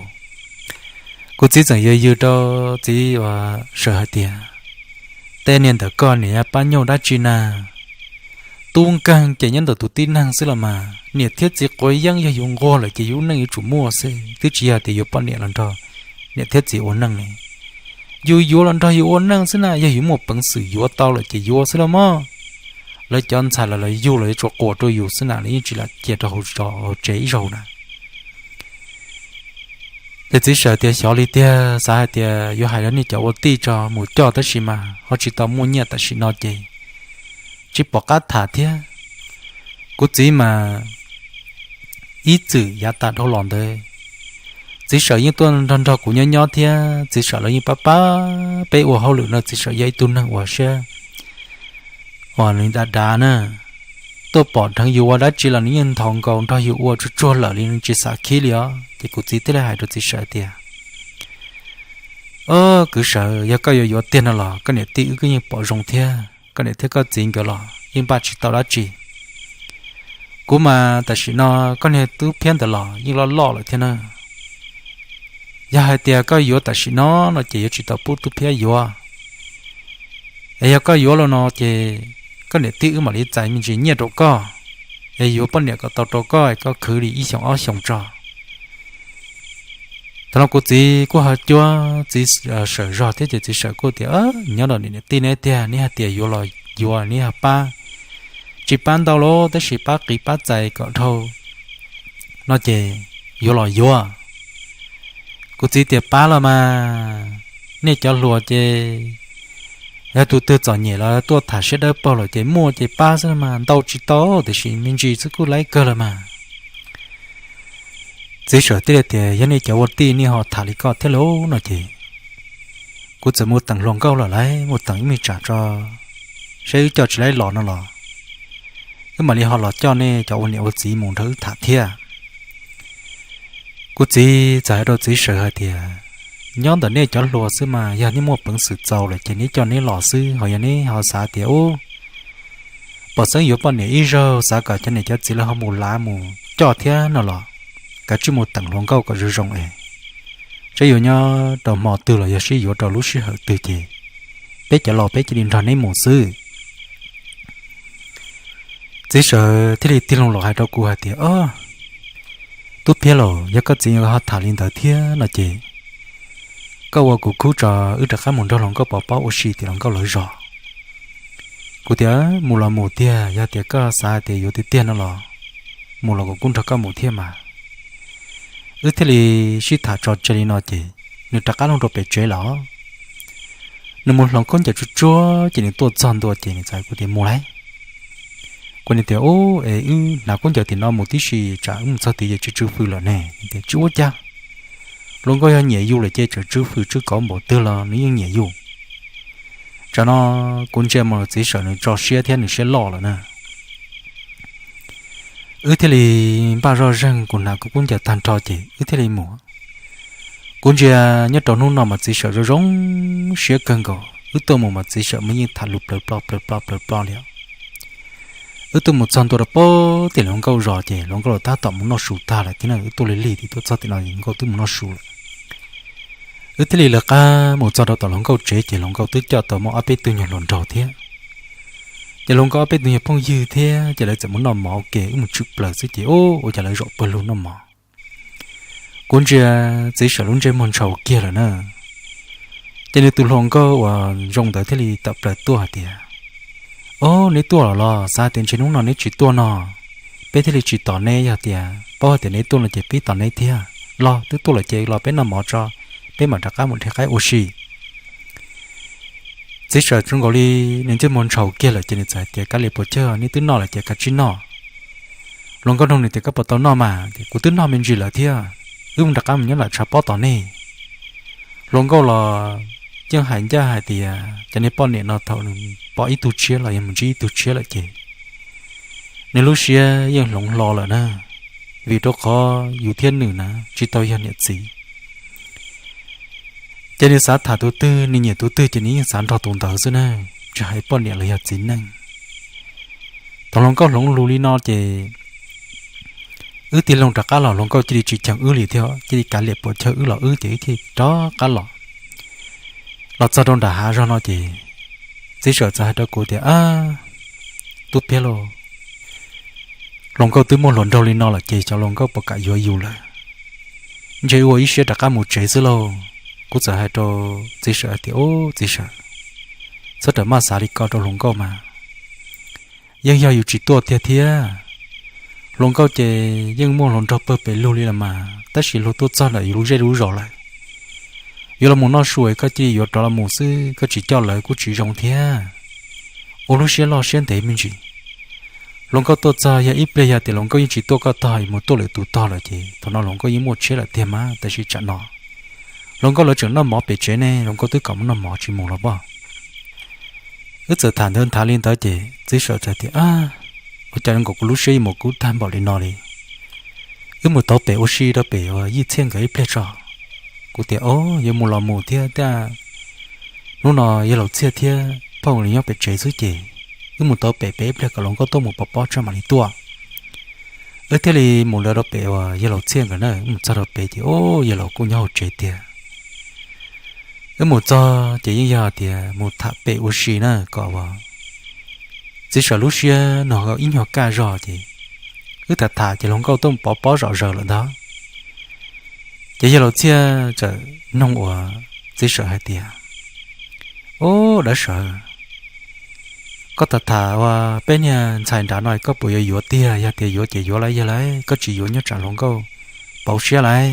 Kuv txiv txawm yws yws rau txiv sawm hais tias, Tej niag ntawm koj niam yog pab nyuj dab tsi na? Tub nkeeg ces nyob ntawm tus tib neeg xwb los mas, niam thiab txiv quav yeeb yog yus nquag lawm ces yus lub neej yuav tsum muaj xwb, twb tsis yog tias yuav poj niam los nrog niam thiab txiv ua neej ne. Yus yuav los nrog yus ua neej xwb na, yog yus muaj peev xwm yuav tau lawm ces yuav xwb los mas. Lawv cov ntxhais los lawv yug los yuav tsum quas rau yus xwb na, lawv yeej tsis lam cia rau hauv tsev ib zaug na. Ces txiv sawm tias xyov li tiag, xav hais tias yuav hais rau nej cov ua tij tso mus coj tab sis mas ho tsis tau muaj nyiaj tam sim no ces tsis pom qab tham thiab. Kuv txiv mas ib txwm yav tas dhau los ntawd, txiv sawm yeej tuaj nrog nrog kuv nyob nyob thiab txiv sawm lawv yeej pab pab peb ua hauj lwm no, txiv sawm yog ib tug neeg uas siab uas nws dav dav na, tuaj pom dheev yus ua dab tsi los nws yeej nthos nkaus nrog yus ua tsuag tsuag lawm li, nws tsis xav khib li os. Ces kuv txiv thiaj li hais rau txiv sawm tias, Kwv sawm, yog koj yuav yuav tiag no los koj niam tij wb kuj yeej pom zoo thiab, koj niam thiab koj txiv nkawd los yeej npaj tsis tau dab tsi. Kuv mas tam sim no koj niag tub phiab ntawd los yeej loj loj lawm thiab na. Yog hais tias koj yuav tam sim no no ces yuav tsis tau pub tub phiab yuav. Es yog koj yuav los no ces koj niam tij wb mam li txais me ntsis nyiaj rau koj, es yuav poj niam kom tau rau koj, koj khwv li ib xyoos ob xyoos tso. Thaum no kuv txiv kuj ho cuab txiv sawm zog thiab ces txiv sawm kuj tias, Nyob rau niam tij neb tiag, neb hais tias yuav los yuav, neb ho pab, tsis pab ntau los tab sis pab qiv pab txais kom dhau no ces yuav los yuav. Kuv txiv tias, Pab los mas, nej cov hluas ces yog tus twg txom nyem los tuaj tham siab dawb paug lawm ces muaj ces pab xwb mas, ntau tsis tau tiam sis me ntsis xwb kuj laib kawg lawm mas. Txiv sawm thiaj li tias, Yog nej cov ua tij nej ho tham li koj thiab lauj no ces kuv txawm mus teem hluas nkauj lawm lauj, mus teem ib me tsam tso saib wb coj tsis laib los no los wb mam li ho los coj nej cov ua niam ua txiv mus nrog wb tham thiab. Kuv txiv txawm hais rau txiv sawm hais tias, Nyob ntawm nej cov hluas xwb mas, yog nej muaj peev xwm txaus lawm ces neb coj neb los xwb, ho yog neb ho xav tias ub, pom xeeb yuav poj niam ib zaug, xav kom cov niam cov txiv lawv ho mus lav mus coj thiab no los kav tsij mus teem hluas nkauj kom zoo zoo es saib yuav nyob rau hmo twg los yog sib yuav rau lub sij hawm twg ces peb cov laus peb cia li nrog neb mus xwb. Txiv sawm thiaj li tig loo los hais rau kuv hais tias, Ob, Tub Phiab lauj, yog koj txiv ho tham li ntawd thiab no ces koj ua kuv khub tso, wb rov qab mus nrog hluas nkauj pov pob ua si tim hluas nkauj lawv zos. Kuv tias, Mus los mus tiag, yog tias koj xav hais tias yuav tiag tiag no los mus los kuv kuj nrog koj mus thiab mas. Wb thiaj li sib tham tso tseg li no ces nws rov qab los rau pem tsev lawm. Nws mus hloov khaub ncaws tsuag tsuag ces nws tuaj txog ntua ces nws txawm hais kuv tias, Mus lauj. Kuv tias, Ub, es wb hnav khaub ncaws tim no mus tib si, tsam wb mus txog tid ces tsw tsw fws lawm ne. Nws tias, Tsis ua cas, hluas nkauj yog nyiam yus lawm ces txawm tsw fws tsw kauv npaum twg los nws yeej nyiam yus. Tsam no kuv ntsia mas txiv sawm nws tso siab thiab nws siab loj lawm na. Wb thiaj li npaj zoj zeeg, kuv hnav kuv khaub ncaws tag nrho ces wb thiaj li mus. Kuv ntsia nyob rau hnub no mas txiv sawm zoo zoo siab kawg nkaus, wb tuaj mus mas txiv sawm mas yeej tham lus plawv plo plawv plo plawv plo li. Wb tuaj mus txog ntua rau pem tim hluas nkauj zos ces hluas nkauj los tab tom mus noj su tag lawm thiab na, wb tuaj lig lig tim tuaj txog tim no hluas nkauj twb mus noj su lawm. Wb thiaj li lawv qab mus txog rau tom hluas nkauj tsev ces hluas nkauj twb coj tau muaj ob peb tug nyuag hluas nraug thiab. Ces hluas nkauj ob peb tug nyuag phooj ywg thiab ces lawv txawm mus noj mov ua ke, wb mus tshwm plaws xwb ces ub, ua cas lawv zaum pawg lug noj mov. Kuv ntsia txiv sawm lub ntsej muag ntshaus kiag lawm na. Ces nws tus hluas nkauj uas zoo ntawd thiaj li tawm plaws tuaj hais tias, Ob, neb tuaj los los, xav tias ntshe hnub no neb tsis tuaj no, peb thiaj li tsis tos neb, yog tias paub hais tias neb tuaj no ces peb tos neb thiab. Los twb tuaj lawm ces los peb noj mov tso, peb mam rov qab mus dhia qaib ua si. Txiv sawm zoo nkaus li nws ntsej muag ntshaus kiag lawm ces nws txawm hais tias, Kav liam puas chawj, neb twb noj lawm ces kav tsij noj. Hluas nkauj nug nws tias, Koj puas tau noj mas? Ces, Kuv twb noj me ntsis lawm thiab, wb mus rov qab mus nyob nram tshav pob tos nej. Hluas nkauj los yeej hais ncaj hais tias cov niag poj niam no thaum nws pom ib tug tshiab los yog mus ntsib ib tug tshiab lawm ces nws lub siab yeej hloov hlo lawm na, vim rau qhov yus thiab nws na tsis tau yog niam txiv. Ces nws xav tham tus twg, nws nyiam tus twg ces nws yeej xav nrog tus ntawd xwb na, tsis hais poj niam los yog txiv neej. Thaum hluas nkauj hloov lus li no ces wb tig loo rov qab los hluas nkauj cia li tsis cheem wb li thiab, cia li kav liam puas chawj wb los wb ces wb thiaj rov qab los. Los txog rau nram hav zog no ces txiv sawm txawm hais rau kuv tias, Ab, Tub Phiab lauj, hluas nkauj twb muaj hluas nraug li no lawm ces xyov hluas nkauj puas kam yuav yus lawm. Ntshe ua ib siab rov qab mus tsev xwb lauj. Kuv txawm hais rau txiv sawm hais tias, Ub, txiv sawm, txhob rawm maj xav li ko rau hluas nkauj mas. Yeej yog yus tsis tuaj tiag thiab. Hluas nkauj ces yeej muaj hluas nraug pawg pem lug li los mas, tab sis luag tuaj txog ntawm yus lub zej lub zos lawm. Yuav los mus noj su es koj cia li yuav rov los mus xwb, koj tsis coj lawv kuj tsis zoo thiab. Ua lub siab loj siab ntev me ntsis. Hluas nkauj tuaj txog yog ib pliag yog tias hluas nkauj yeej tsis tuaj koj tog, mus tuaj lwm tus tog lawm ces thaum no hluas nkauj yeej muaj tshiab lawm tiag mas, tab sis tsam no hluas nkauj lawv tseem noj mov pem tsev ne, hluas nkauj twb kom mus noj mov tsis mus los poj. Wb txawm tham ntawd nthav li ntawd ces txiv sawm txawm tias, Ua cas nkaus kuv lub siab yuav mus kub tag npaum li no li. Wb mus tauv pem ua si rau pem uas Yij Txhiaj nkawd ib pliag tso. Kuv tias, Ob, yuav mus los mus thiab tiag, hnub no yawg Laus Txhiaj thiab phauj nws nyob pem tsev xwb ces wb mus tauv pem pem ib pliag kom hluas nkauj tuaj mus pov pob tso mam li tuaj. Wb thiaj li mus lawv rau pem uas yawg Laus Txhiaj nkawd na, wb mus txog rau pem ces, Ob, yawg laus kuj nyob hauv tsev tiag. Wb mus txog ces yeej yog tias mus tham pem ua si na kom uas txiv sawm lub siab nws ib nyuag kaj zog ces wb tham tham ces hluas nkauj tuaj mus pov pob zom zaws lawm ntag. Ces yawg laus Txhiaj txawm noog uas txiv Sawm hais tias, Ub, dab Sawm, koj tham tham ua peb niag ntxhais nrad no koj puas yuav yuav tiag? Yog tias yuav ces yuav lauj, yog lauj koj tsis yuav nyob tsam hluas nkauj pauv siab lauj.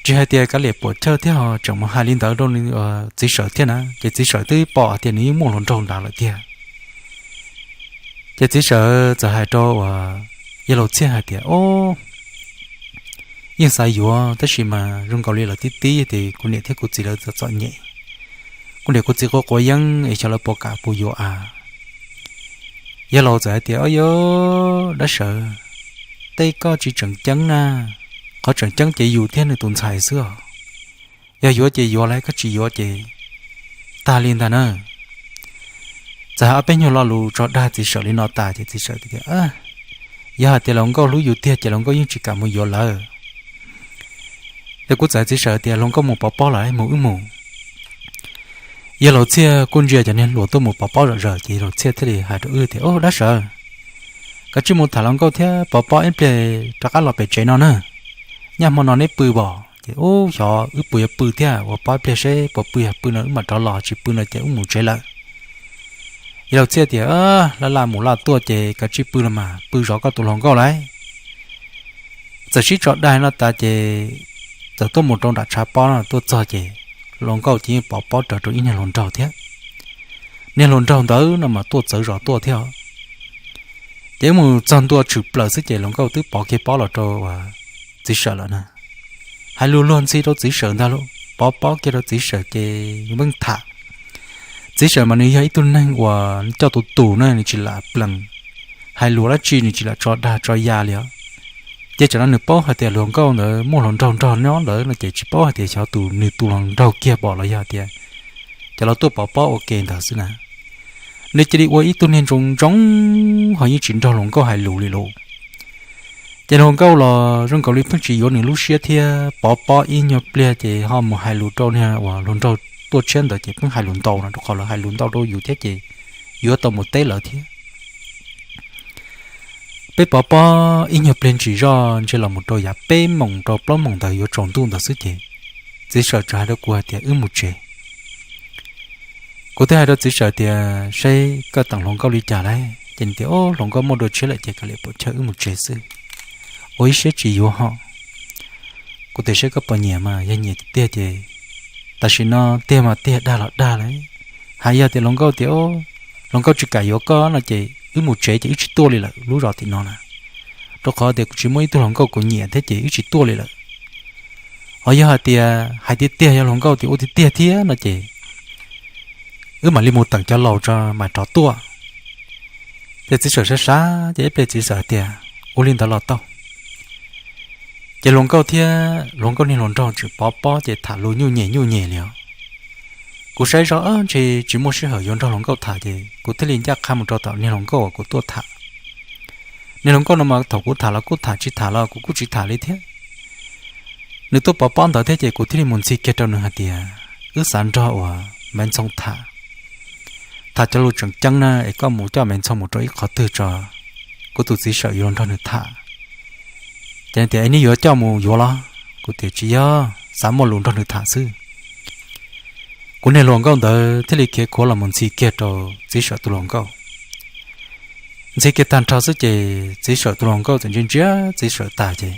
Tsis hais tias kav liam puam chawj thiab ho tseem mus hais li ntawd rau txiv Sawm thiab na, ces txiv Sawm twb pom hais tias nws yeej muaj hluas nraug nrad lawm tiag. Ces txiv Sawm txawm hais rau uas yawg laus Txhiaj hais tias, Ub, yeej xav yuav tab sis mas zoo nkaus li lawv tib tib ces kuv niam thiab kuv txiv lawv txom txom nyem, kuv niam kuv txiv quav quav yeeb es xyov lawv puas kam puas yuav a. Yawg laus txawm hais tias, Ub, yog dab Sawm, tej koj tsis tseem ceeb na, qhov tseem ceeb ces yus thiab nws tus ntxhais xwb os. Yog yuav ces yuav lauj, koj tsis yuav ces tag li ntag na. Txawm hais ob peb nyuag lo lus tso dag txiv Sawm li no tas ces txiv Sawm tias, Yog hais tias hluas nkauj hlub yus tiag ces hluas nkauj yeej tsis kam mus yuav lawm. Ces kuv txawm hais txiv Sawm tias, Hluas nkauj mus pov pob lawm, mus wb mus. Yawg laus Txhiaj kuj ntsia cov niag hluas tuaj mus pov pob zom zaws ces yawg laus Txhiaj thiaj li hais rau wb tias, Ub, dab Sawm, koj cia li mus tham hluas nkauj thiab pov pob ib pliag rov qab los pem tsev no na. Nyaj hmo no neb pw pom ces ub xyov wb puas yuav pw thiab, ua pov ib pliag seb puas pw, yog pw no wb mam rov los, tsis pw no ces wb mus tsev lawm. Yawg laus Txhiaj tias, Laj laj mus laj tuaj ces koj cia li pw los mas, pw zov koj tus hluas nkauj lauj. Txawm sib tso dag no tas ces txawm tuaj mus rau nram tshav pob no, tuaj txog ces hluas nkauj ces yeej pov pob rawv rau ib niag hluas nraug thiab. Niag hluas nraug ntawd no mas tuaj txawv zos tuaj thiab. Ces wb mus txog ntua tshwm plaws xwb ces hluas nkauj twb pov kiag pob los rau txiv Sawm lawm na. Hais lus luag ntxhi rau txiv Sawm ntag lauj, pov pob kiag rau txiv Sawm ces yeej tham. Txiv Sawm mas nws yog ib tug neeg uas coj tus tus na, nws tsis lam plees, hais lus dab tsi nws tsis lam tso dag tso ya li os. Ces tsam no nws paub hais tias hluas nkauj ntawd muaj hluas nraug nrog nyob ntawd no ces tsis paub hais tias xyov tus nws tus hluas nraug kiag pom los yog tias cov los tuaj pov pob ua ke ntawd xwb na. Nws cia li ua ib tug niag ntsoov ntsoov ho yeej tsis nrog hluas nkauj hais lus li lauj. Ces hluas nkauj los zoo nkaus li pheej tsis yuav nws lub siab thiab, pov pob ib nyuag pliag ces ho mus hais lus rau niag uas hluas nraug tuaj tshiab ntawd ces pheej hais lus ntau no, rau qhov lawv hais lus ntau rau yus thiab ces yuav tau mus teb lawv thiab. Peb pov pob ib nyuag pliag ntsis zoj ntshe los mus rau yav peb moos rau plaub moos ntawd yuav tsaus ntuj ntawd xwb ces txiv Sawm txawm hais rau kuv hais tias wb mus tsev. Kuv thiaj hais rau txiv Sawm tias, Seb koj teem hluas nkauj li cas lauj? Ces nws tias, Ob, hluas nkauj muaj dua tshiab lawm ces kav liam puam chawj, wb mus tsev xwb. Ua ib siab tsis yuav ho. Kuv tias, Seb koj puas nyiam mas, yog nyiam tiag ces tam sim no tiag mas tiag, dag los dag lauj. Hais yog tias hluas nkauj tias hluas nkauj tsis kam yuav koj no ces wb mus tsev ces wb tsis tuaj li lawm lub zos tim no na, rau qhov tias kuv tsis muaj ib tug hluas nkauj kuv nyiam thiab ces wb tsis tuaj li lawm. Ho yog hais tias hais tiag tiag, yog hluas nkauj tias ua tiag tiag thiab no ces wb mam li mus teem cov laus tso mam rov tuaj. Ces txiv Sawm sav sav ces ib pliag txiv Sawm tias, Ua li ntawd los tau. Ces hluas nkauj thiab hluas nkauj niag hluas nraug tseem pov pob ces tham lus nyuj nyem nyuj nyem li os. Kuv saib zoj ntshe tsis muaj sij hawm yuav nrog hluas nkauj tham ces kuv thiaj li ncaj qha mus rau tom niag hluas nkauj uas kuv tuaj tham. Niag hluas nkauj no mas thaum kuv tham los kuj tham, tsis tham los kuv kuj tsis tham li thiab. Nws tuaj pov pob ntawd thiab ces kuv thiaj li mus ntxhi kiag rau nws hais tias, Wb xav nrog uas Maiv Ntxhoo tham, tham cov lus tseem ceeb na, es koj mus coj Maiv Ntxhoo mus rau ib qhov twg tso, kuv tus txiv Sawm yuav los nrog nws tham. Ces nws tias, Es nej yuav coj mus yuav los? Kuv tias, Tsis yog, xav muaj lus nrog nws tham xwb. Kuv niag hluas nkauj ntawd thiaj li khiav khuav los mus ntxhi kiag rau txiv Sawm tus hluas nkauj. Ntxhi kiag tag nrho xwb ces txiv Sawm tus hluas nkauj txawm ntsia ntsia txiv Sawm tas ces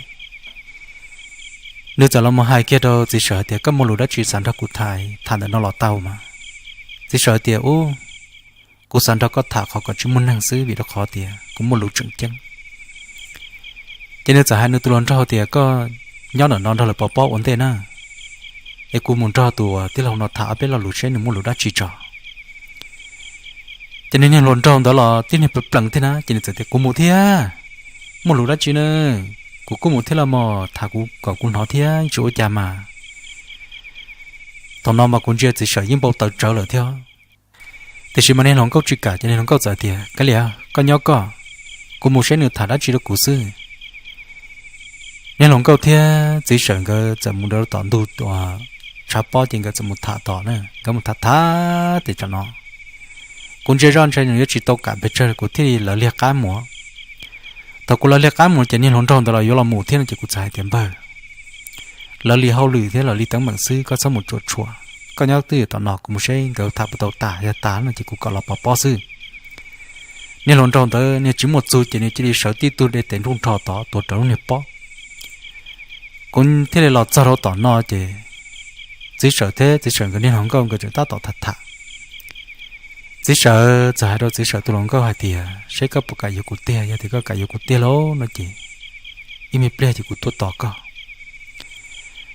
nws txawm los mus hais kiag rau txiv Sawm hais tias, Koj muaj lus dab tsi xav nrog kuv tham, tham ntawm no los tau mas? Txiv Sawm tias, Ub, kuv xav nrog koj tham qhov kom tsis muaj neeg xwb vim rau qhov tias kuv muaj lus tseem ceeb. Ces nws txawm hais nws tus hluas nraug tias, Koj nyob ntawm no nrog lawv pov pob ua ntej na, es kuv mus nrog tus tij laug no tham ob peb lo lus seb nws muaj lus dab tsi tso. Ces nws niag hluas nraug ntawd los tib niag plees plees thiab na, ces nws txawm tias, Kuv mus thiab. Muaj lus dab tsi na? Kuv kuj mus thiab los mas, tham kuv kom kuv hnov thiab tsis ua cas mas. Thaum no mas kuv ntsia txiv Sawm yeej npau taws tsawv lawm thiab. Tiam sis mas niag hluas nkauj tsis kam, ces niag hluas nkauj txawm tias, Kav liam, koj nyob koj, kuv mus seb nws tham dab tsi rau kuv xwb. Niag hluas nkauj thiab txiv Sawm nkawd txawm mus rau tom ntug tshav pob ces nkawd txawm mus tham tom na, nkawd mus tham tham tes tsam no kuv ntsia zoj ntshe nws yuav tsis tau kam pes tsawg kuv thiaj li lawv liag qab mus. Thaum kuv lawv liag qab mus ces niag hluas nraug ntawd los yuav los mus thiab no ces kuv txawm hais tias, Npawg, lawv li hauj lwm thiab lawv li teeb meem xwb, koj txhob mus tsuam tshua. Koj nyob twj ywm tom no, kuv mus saib nkawd tham puas tau tas, yog tas no ces kuv kom los pov pob xwb. Niag hluas nraug ntawd niag tsis muaj txug ces nws cia li sawv tib tug de tes nruj nrho tod tuav rawv lub niag pob. Kuv thiaj li los txog rau tom no ces txiv Sawm thiab txiv Sawm nkawd niag hluas nkauj nkawd tseem tab tom tham tham. Txiv Sawm txawm hais rau txiv Sawm tus hluas nkauj hais tias, Saib koj puas kam yuav kuv tiag, yog tias koj kam yuav kuv tiag lauj no ces ib me pliag ces kuv tuaj tos koj.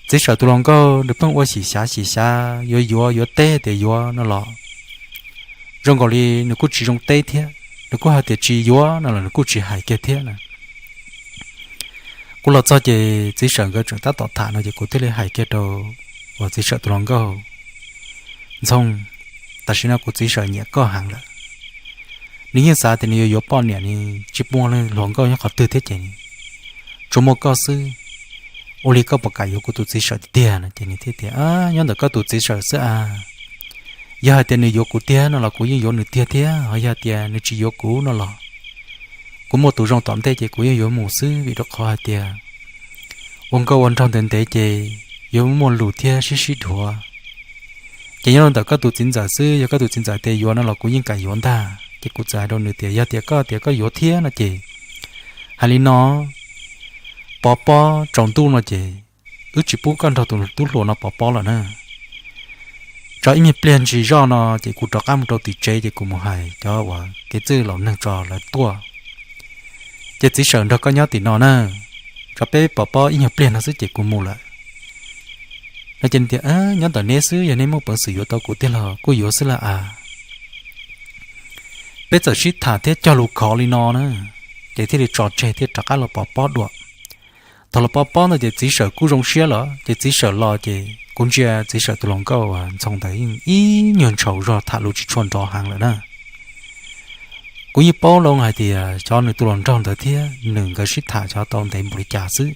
Txiv Sawm tus hluas nkauj nws pheej ua xyem xyav xyem xyav, yuav yuav yuav teb tias yuav no los zoo nkaus li nws kuj tsis zoo teb thiab, nws kuj hais tias tsis yuav no los nws kuj tsis hais kiag thiab na. Kuv los txog ces txiv Sawm nkawd tseem tab tom tham no ces kuv thiaj li hais kiag rau uas txiv Sawm tus hluas nkauj, Ntxhoo, tam sim no kuv txiv Sawm nyiam koj heev lawm. Nws yeej xav tias nws yuav yuav poj niam, nws tsis muaj leej hluas nkauj nyob qhov twg thiab ces tsuas muaj koj xwb. Ua li koj puas kam yuav kuv tus txiv Sawm tiag tiag no ces nws thiaj tias, Nyob ntawm koj tus txiv Sawm xwb a. Yog hais tias nws yuav kuv tiag no los kuv yeej yuav nws tiag thiab, ho yog tias nws tsis yuav kuv no los kuv muaj tus zoo tom ntej ces kuv yeej yuav mus xwb, vim rau qhov hais tias ua nkauj ua nraug ntev ntev ces yuav muaj lus thiab sib sib dhuav. Ces nyob rau ntawm koj tus txiv ntxawm xwb, yog koj tus txiv ntxawm tias yuav no los kuv yeej kam yuav ntag. Ces kuv txawm hais rau nws tias, Yog tias koj tias koj yuav thiab no ces hais li no, pov pob tsaus ntuj no ces wb tsis pub koj nrog tus tub hluas no pov pob lawm na. Tso ib me pliag ntsis zoj no ces kuv rov qab mus rau tim tsev ces kuv mus hais cov uas kev txwj laus neeg tso lawv tuaj. Ces txiv Sawm nrog koj nyob tim no na, tso peb pov pob ib nyuag pliag no xwb ces kuv mus lawm no ces tias, Nyob ntawm neb xwb, yog neb muaj peev xwm yuav tau kuv tiag los kuj yuav xwb lauj a. Peb txawm sib tham thiab cog lus khov li no na, ces thiaj li tso tseg thiaj rov qab los pov pob dua. Thaum los pov pob ntawd ces txiv Sawm kuj zoo siab lawm ces txiv Sawm los ces kuv ntsia txiv Sawm tus hluas nkauj Ntxhoo ntawd yeej ib nyuag ntshaus zog tham lus tsis tshua nrov heev lawm na. Kuv yeej paub lawm hais tias xyov nws tus hluas nraug ntawd thiab nws nkawd sib tham xyov tau ntev npaum li cas xwb.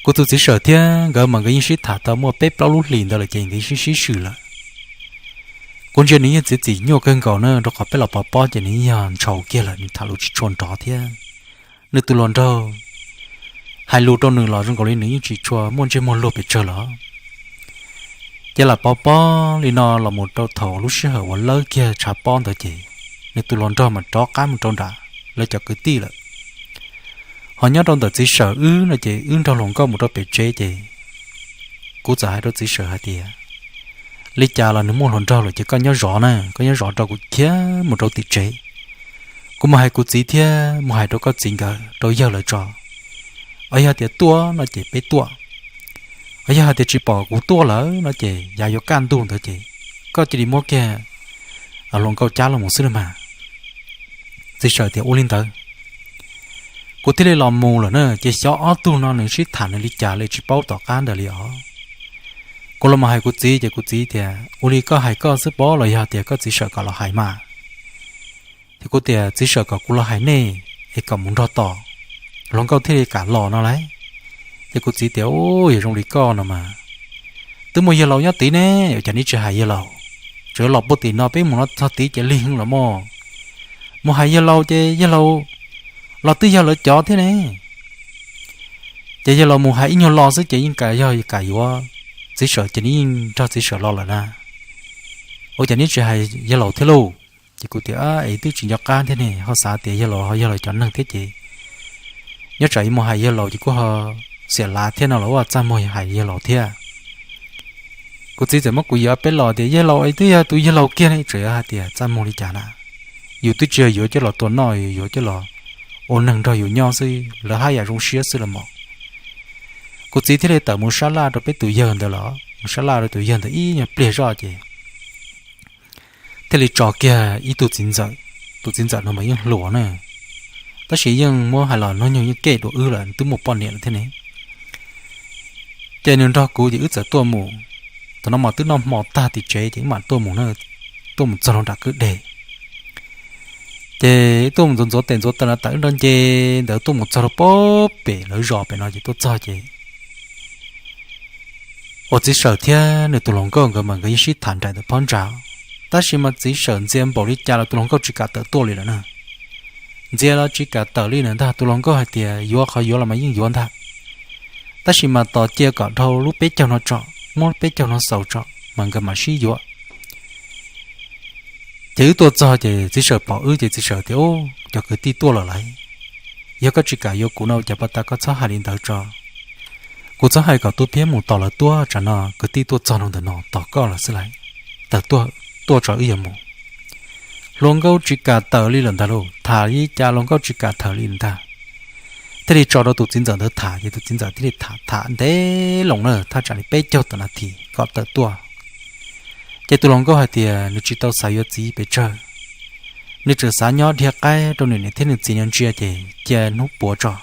Kuv tus txiv Sawm thiab nkawd mas nkawd yeej sib tham tau muaj peb plaub lub hlis ntawd lawm ces nkawd yeej sib sib swm lawm. Kuv ntsia nws yeej txiav txim nyuaj kawg nkaus na, rau qhov peb los pov pob ces nws yeej yog ntshaus kiag lawm, nws tham lus tsis tshua nrov thiab. Nws tus hluas nraug hais lus rau nws los zoo nkaus li nws yeej tsis tshua muaj ntsej muag luag pes tsawg los. Ces lam pov pob li no los mus rau thaum lub sij hawm uas lawb kiag tshav pob ntawd ces nws tus hluas nraug mas rov qab mus rau nram lawv cov kwv tij lawm. Ho nyob rau ntawm txiv Sawm wb no ces wb nrog hluas nkauj mus rau pem tsev ces kuv txawm hais rau txiv Sawm hais tias, Li cas los nws muaj hluas nraug lawm ces koj nyob zov na, koj nyob zov rau kuv khiav mus rau tim tsev. Kuv mus hais kuv txiv thiab mus hais rau koj txiv nkawd rau yawg lawv tso. Yog tias tuaj no ces peb tuaj, yog hais tias tsis pom kuv tuaj lawm no ces yav yuav kaj ntug ntawd ces koj cia li muab kiag hluas nkauj cab los mus xwb los mas. Txiv Sawm tias ua li ntawd. Kuv thiaj li los mus lawm na, ces xyov ob tug no nws sib tham nws li cas li tsis paub tom qab ntawd li os. Kuv los mus hais kuv txiv ces kuv txiv tias ua li koj hais koj xwb pob los yog tias koj txiv Sawm kom los hais mas. Ces kuv tias txiv Sawm kom kuv los hais nej es kom mus nrog tos, hluas nkauj thiaj li kam los no lauj. Ces kuv txiv tias u, yog zoo li koj no mas twb muaj yawg laus nyob tid ne, ua cas neb tsis hais yawg laus? Tseem los puag tim no, peb mus no txog tid ces lig heev los mas. Mus hais yawg laus ces yawg laus los twb yog lawv cov thiab ne. Ces yawg laus mus hais ib nyuag lo xwb ces yeej kam yog kam yuav txiv Sawm ces nws yeej nrog txiv Sawm los lawm na. Ua cas neb tsis hais yawg laus thiab lauj? Ces kuv tias es twb tsis nco qab thiab ne, ho xav tias yawg laus ho yog lawv cov neeg thiab ces nyob tsam mus hais yawg laus ces kuj ho xiam lav thiab no los ua txaj muag hais yawg laus thiab. Kuv txiv txawm muab kuv yuav peb los tias yawg laus es twb yog tus yawg laus kiag ne, tseem yuav hais tias txaj muag li cas na. Yus twb tsis yog yuav coj los tua noj, yus yuav coj los ua neeg nrog yus nyob xwb, lawv haj yam zoo siab xwb los mas. Kuv txiv thiaj li tawm mus sab laj rau peb tus yawg ntawd los, mus sab laj rau tus yawg ntawd ib nyuag pliag zoj ces thiaj li tso kiag ib tug txiv ntxawm. Tus txiv ntxawm no mas yeej hluas na, tab sis yeej muab hais los hnub nyoog yeej kev dua wb lawm, twb muaj poj niam lawm thiab ne. Ces nws nrog kuv ces wb txawm tuaj mus. Thaum no mas twb noj hmo tag tim tsev ces wb mam tuaj mus, tuaj mus txog rau nram kwj deg. Ces tuaj mus ntxuav ntxuav tes ntxuav taw no tas wb nrov nce ntawd tuaj mus txog rau pem lawv zos pem no ces tuaj txog ces uas txiv Sawm thiab nws tus hluas nkauj nkawd mas nkawd yeej sib tham nraim ntawm phab ntsa. Tab sis mas txiv Sawm ntxias npaum li cas los tus hluas nkauj tsis kam tawm tuaj li lawm na. Ntxias los tsis kam tawm li na ntag, tus hluas nkauj hais tias yuav qhov yuav los mas yeej yuav ntag. tab sis mas tos cia kom dhau lub peb caug no tso, muab lub peb caug no xaus tso mas nkawd mam sib yuav. Ces wb tuaj txog ces txiv sawm pom wb ces txiv sawm tias, Ub, cov kwv tij tuaj lawm lauj. Yog koj tsis kam yuav kuv no ces pab tas koj txhob hais li ntawd tso. Kuv txhob hais kom Tub Phiab mus tos lawv tuaj, tsam no kwv tij tuaj txog rau ntawm no tos koj lawm xwb lauj. Tawm tuaj, tuaj tso wb yuav mus. Hluas nkauj tsis kam tawm li lawm ntag lauj, tham li cas hluas nkauj tsis kam tawm li ntag. Thiaj li tso rau tus txiv ntxawm ntawd tham ces tus txiv ntxawm thiaj li tham tham ntev loo na, thaj tsam li peb caug tawm nas this kom tawm tuaj. Ces tus hluas nkauj hais tias nws tsis tau xav yuav txiv pes tsawg, nws tseem xav nyob dhia qaib rau nws niam thiab nws txiv no ntsia ces cia hnub puav tso.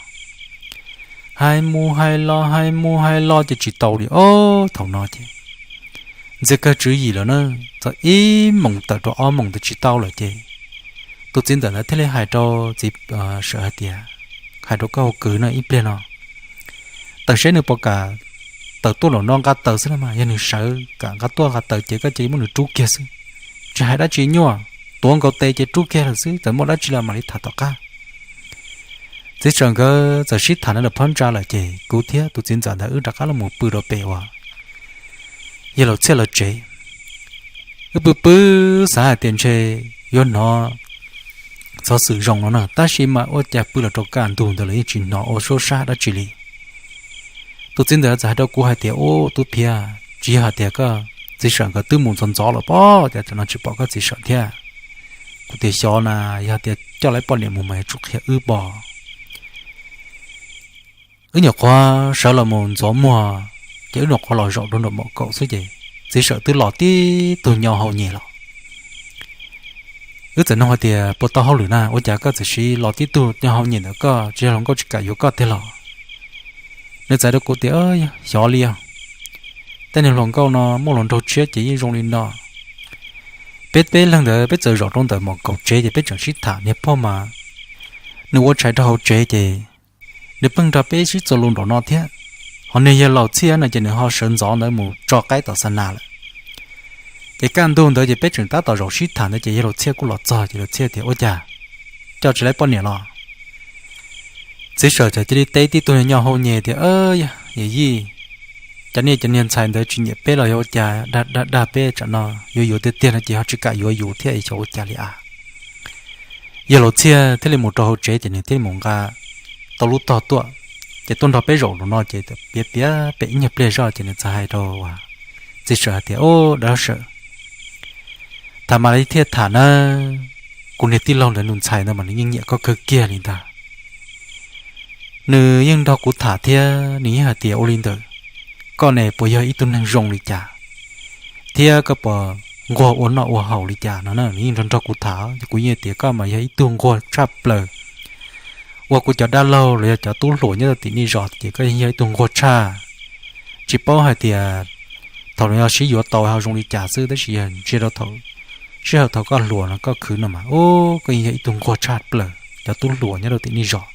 Hais mus hais los hais mus hais los ces tsis tau li os. Thaum no ces ntxias kawg tswv yim lawm na, txog ib moos tawm rau ob moos ntawd tsis tau lawm ces tus txiv ntxawm ntawd thiaj li hais rau txiv sawm hais tias, Hais rau koj ua kwv no ib pliag no, tawm seb nws puas kam tawm tuaj lawm no nqa taws xwb los mas, yog nws sawv kam nqa tuaj nqa taws ces koj cia li muab nws rub kiag xwb. Tsis hais dab tsi nyuaj, tuav nkaus tes ces rub kiag lawm xwb, txawm muaj dab tsi los mam li tham tom qab. Txiv sawm nkawd txawm sib tham no lawm phab ntsa lawm ces kuv thiab tus txiv ntxawm ntawd wb rov qab los mus pw rau pem uas yawg laus Txhiaj lawv tsev. Wb pw pw xav hais tias ntshe yuav hnov xov xwm zoo no na, tab sis mas ua cas pw los rau kaj ntug ntawd lawv yeej tsis hnov ua suab sab dab tsi li. Tus txiv ntxawm txawm hais rau kuv hais tias, Ub, Tub Phiab, tsis yog hais tias koj txiv sawm nkawd twb mus ntxov ntxov lawm pob, cas tam no tsis pom koj txiv sawm thiab? Kuv tias, Xyov na, yog tias coj lawv poj niam mus mas yuav tsum qhia wb pob. Wb nyuam qhuav sawv los mus ntxuav muag, ces wb nyuam qhuav los zaum rau nram mom kaum xwb ces txiv sawm twb los tib tug nyo hau nyem los. Wb txawm nug hais tias, Puas tau hauj lwm na, ua cas koj txawm siv los tib tug nyo hau nyem ntawm koj, tsis yog hluas nkauj tsis kam yuav koj tiag los? Nws txawm hais rau kuv tias, Xyov li os, tej niag hluas nkauj no muaj hluas nraug tshiab ces yeej zoo li no. Peb peb leeg ntawd peb txawm zaum rau ntawm mom kaum tsev ces peb tseem sib tham, niag phauj mas nws ua tshais rau hauv tsev ces nws pheej nrog peb sib txuas lus nraum no thiab. Ho niag yawg laus Txhiaj no ces nws ho sawv ntxov ntawd mus tso qaib tom xa nas lawm. Ces kaj ntug ntawd ces peb tseem tab tom zaum sib tham ntawd ces yawg laus Txhiaj kuj los txog ces laus Txhiaj tias, Ua cas coj tsis lawv poj niam los? Txiv sawm txawm cia li teb tib tug nyo hau nyem tias, Yawm yij, cov niag cov niag ntxhais ntawd tsis nyiam peb los yog ua cas, dag dag dag peb tsam no yuav yuav tiag tiag no ces ho tsis kam yuav yus thiab, xyov ua cas li as. Yawg laus Txhiaj thiaj li mus rau hauv tsev ces nws thiaj li mus nqa tau lub tog tuaj, ces tuaj nrog peb zaum nraum no ces piav piav pem ib nyuag pliag zoj ces nws txawm hais rau txiv sawm hais tias, Ub, dab sawm, tham mas li thiaj tham nawb, kuv niag tij laug ntawd nws ntxhais ntawd mas nws yeej nyiam koj kawg kiag li ntag. Nws yeej nrog kuv tham thiab nws yeej hais tias ua li ntawd, koj ne puas yog ib tug neeg zoo li cas, thiab koj puas nquag ua noj ua haus li cas no na, nws yeej nrog nrog kuv tham. Ces kuv yeej tias koj mas yog ib tug nquag tshaj plaws, ua kuv cov dab laug los yog cov tub hluas nyob rau tim nej zos ces koj yeej yog ib tug nquag tshaj. Tsis paub hais tias thaum no yog sib yuav tau ho zoo li cas xwb, tab sis yog ntsia rau thaum sij hawm thaum koj hluas no koj khwv no mas, ub, koj yeej yog ib tug nquag tshaj plaws cov tub hluas nyob rau tim nej zos.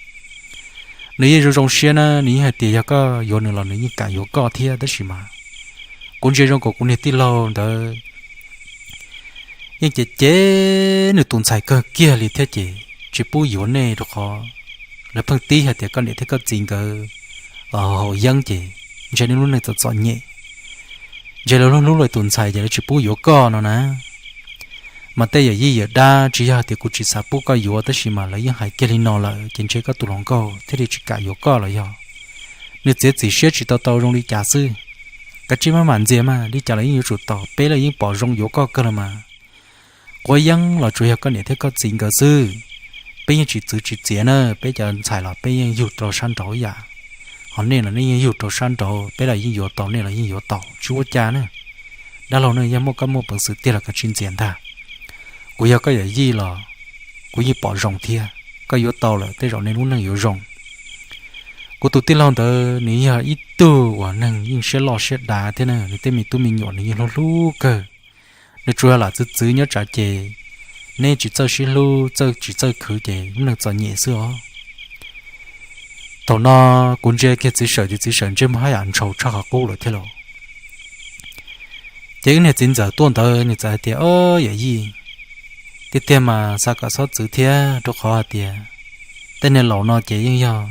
Nws yeej zoo zoo siab na, nws yeej hais tias yog koj yuav nws los nws yeej kam yuav koj thiab, tab sis mas kuv ntsia zoo kom kuv niag tij laug ntawd yeej cem cem nws tus ntxhais kawg kiag li thiab ces tsis pub yuav nej rau qhov lawv pheej tib hais tias koj niam thiab koj txiv nkawd haus yeeb ces ntshe nej lub neej txom txom nyem, ntshe lawv hlub hlub lawv tus ntxhais ces lawv tsis pub yuav koj no na. Mas tej yawm yij yawm dab tsis yog hais tias kuv tsis xav pub koj yuav, tab sis mas lawv yeej hais kiag li no lawm ces ntshe koj tus hluas nkauj thiaj li tsis kam yuav koj los yog nws txiav txim siab tsis tau tau zoo li cas xwb. Kav tsij maj mam ntxias mas, li cas los yeej yuav tsum tau, peb los yeej pom zoo yuav koj kawg los mas. Quav yeeb los tsuas yog koj niam thiab koj txiv nkawd xwb. Peb yeej tsis txwv tsis txiav na, peb cov ntxhais los peb yeej yug rau sab nraud ib yam. Ho nej los nej yeej yug rau sab nraud, peb los yeej yuav tau, nej los yeej yuav tau, tsis ua cas na. Dab laug ne, yog muaj koj muaj peev xwm tiag los kav tsij ntxias ntag. Kuv yog koj yawm yij los kuv yeej pom zoo thiab, koj yuav tau lawm tej zaum nej lub neej yuav zoo. Kuv tus tij laug ntawd nws yog ib tug uas neeg yeej siab loj siab dav thiab na, nws tej me tub me nyuam nws yeej hlub hlub kawg. Nws tsuas yog lam txwv txwv nyob tsam ces neb tsis txawj sib hlub, txawj tsis txawj khwv ces lub neej txom nyem xwb os. Thaum no kuv ntsia kiag txiv sawm ces txiv sawm ntsej muag haj yam ntshaus tshaj qhov qub lawm thiab lauj. Ces wb niag txiv ntxawm tuaj ntawd nws txawm hais tias, Yawm yij, tiag tiag mas xav kom txhob txwv thiab, rau qhov hais tias tej niag laus no ces yeej yog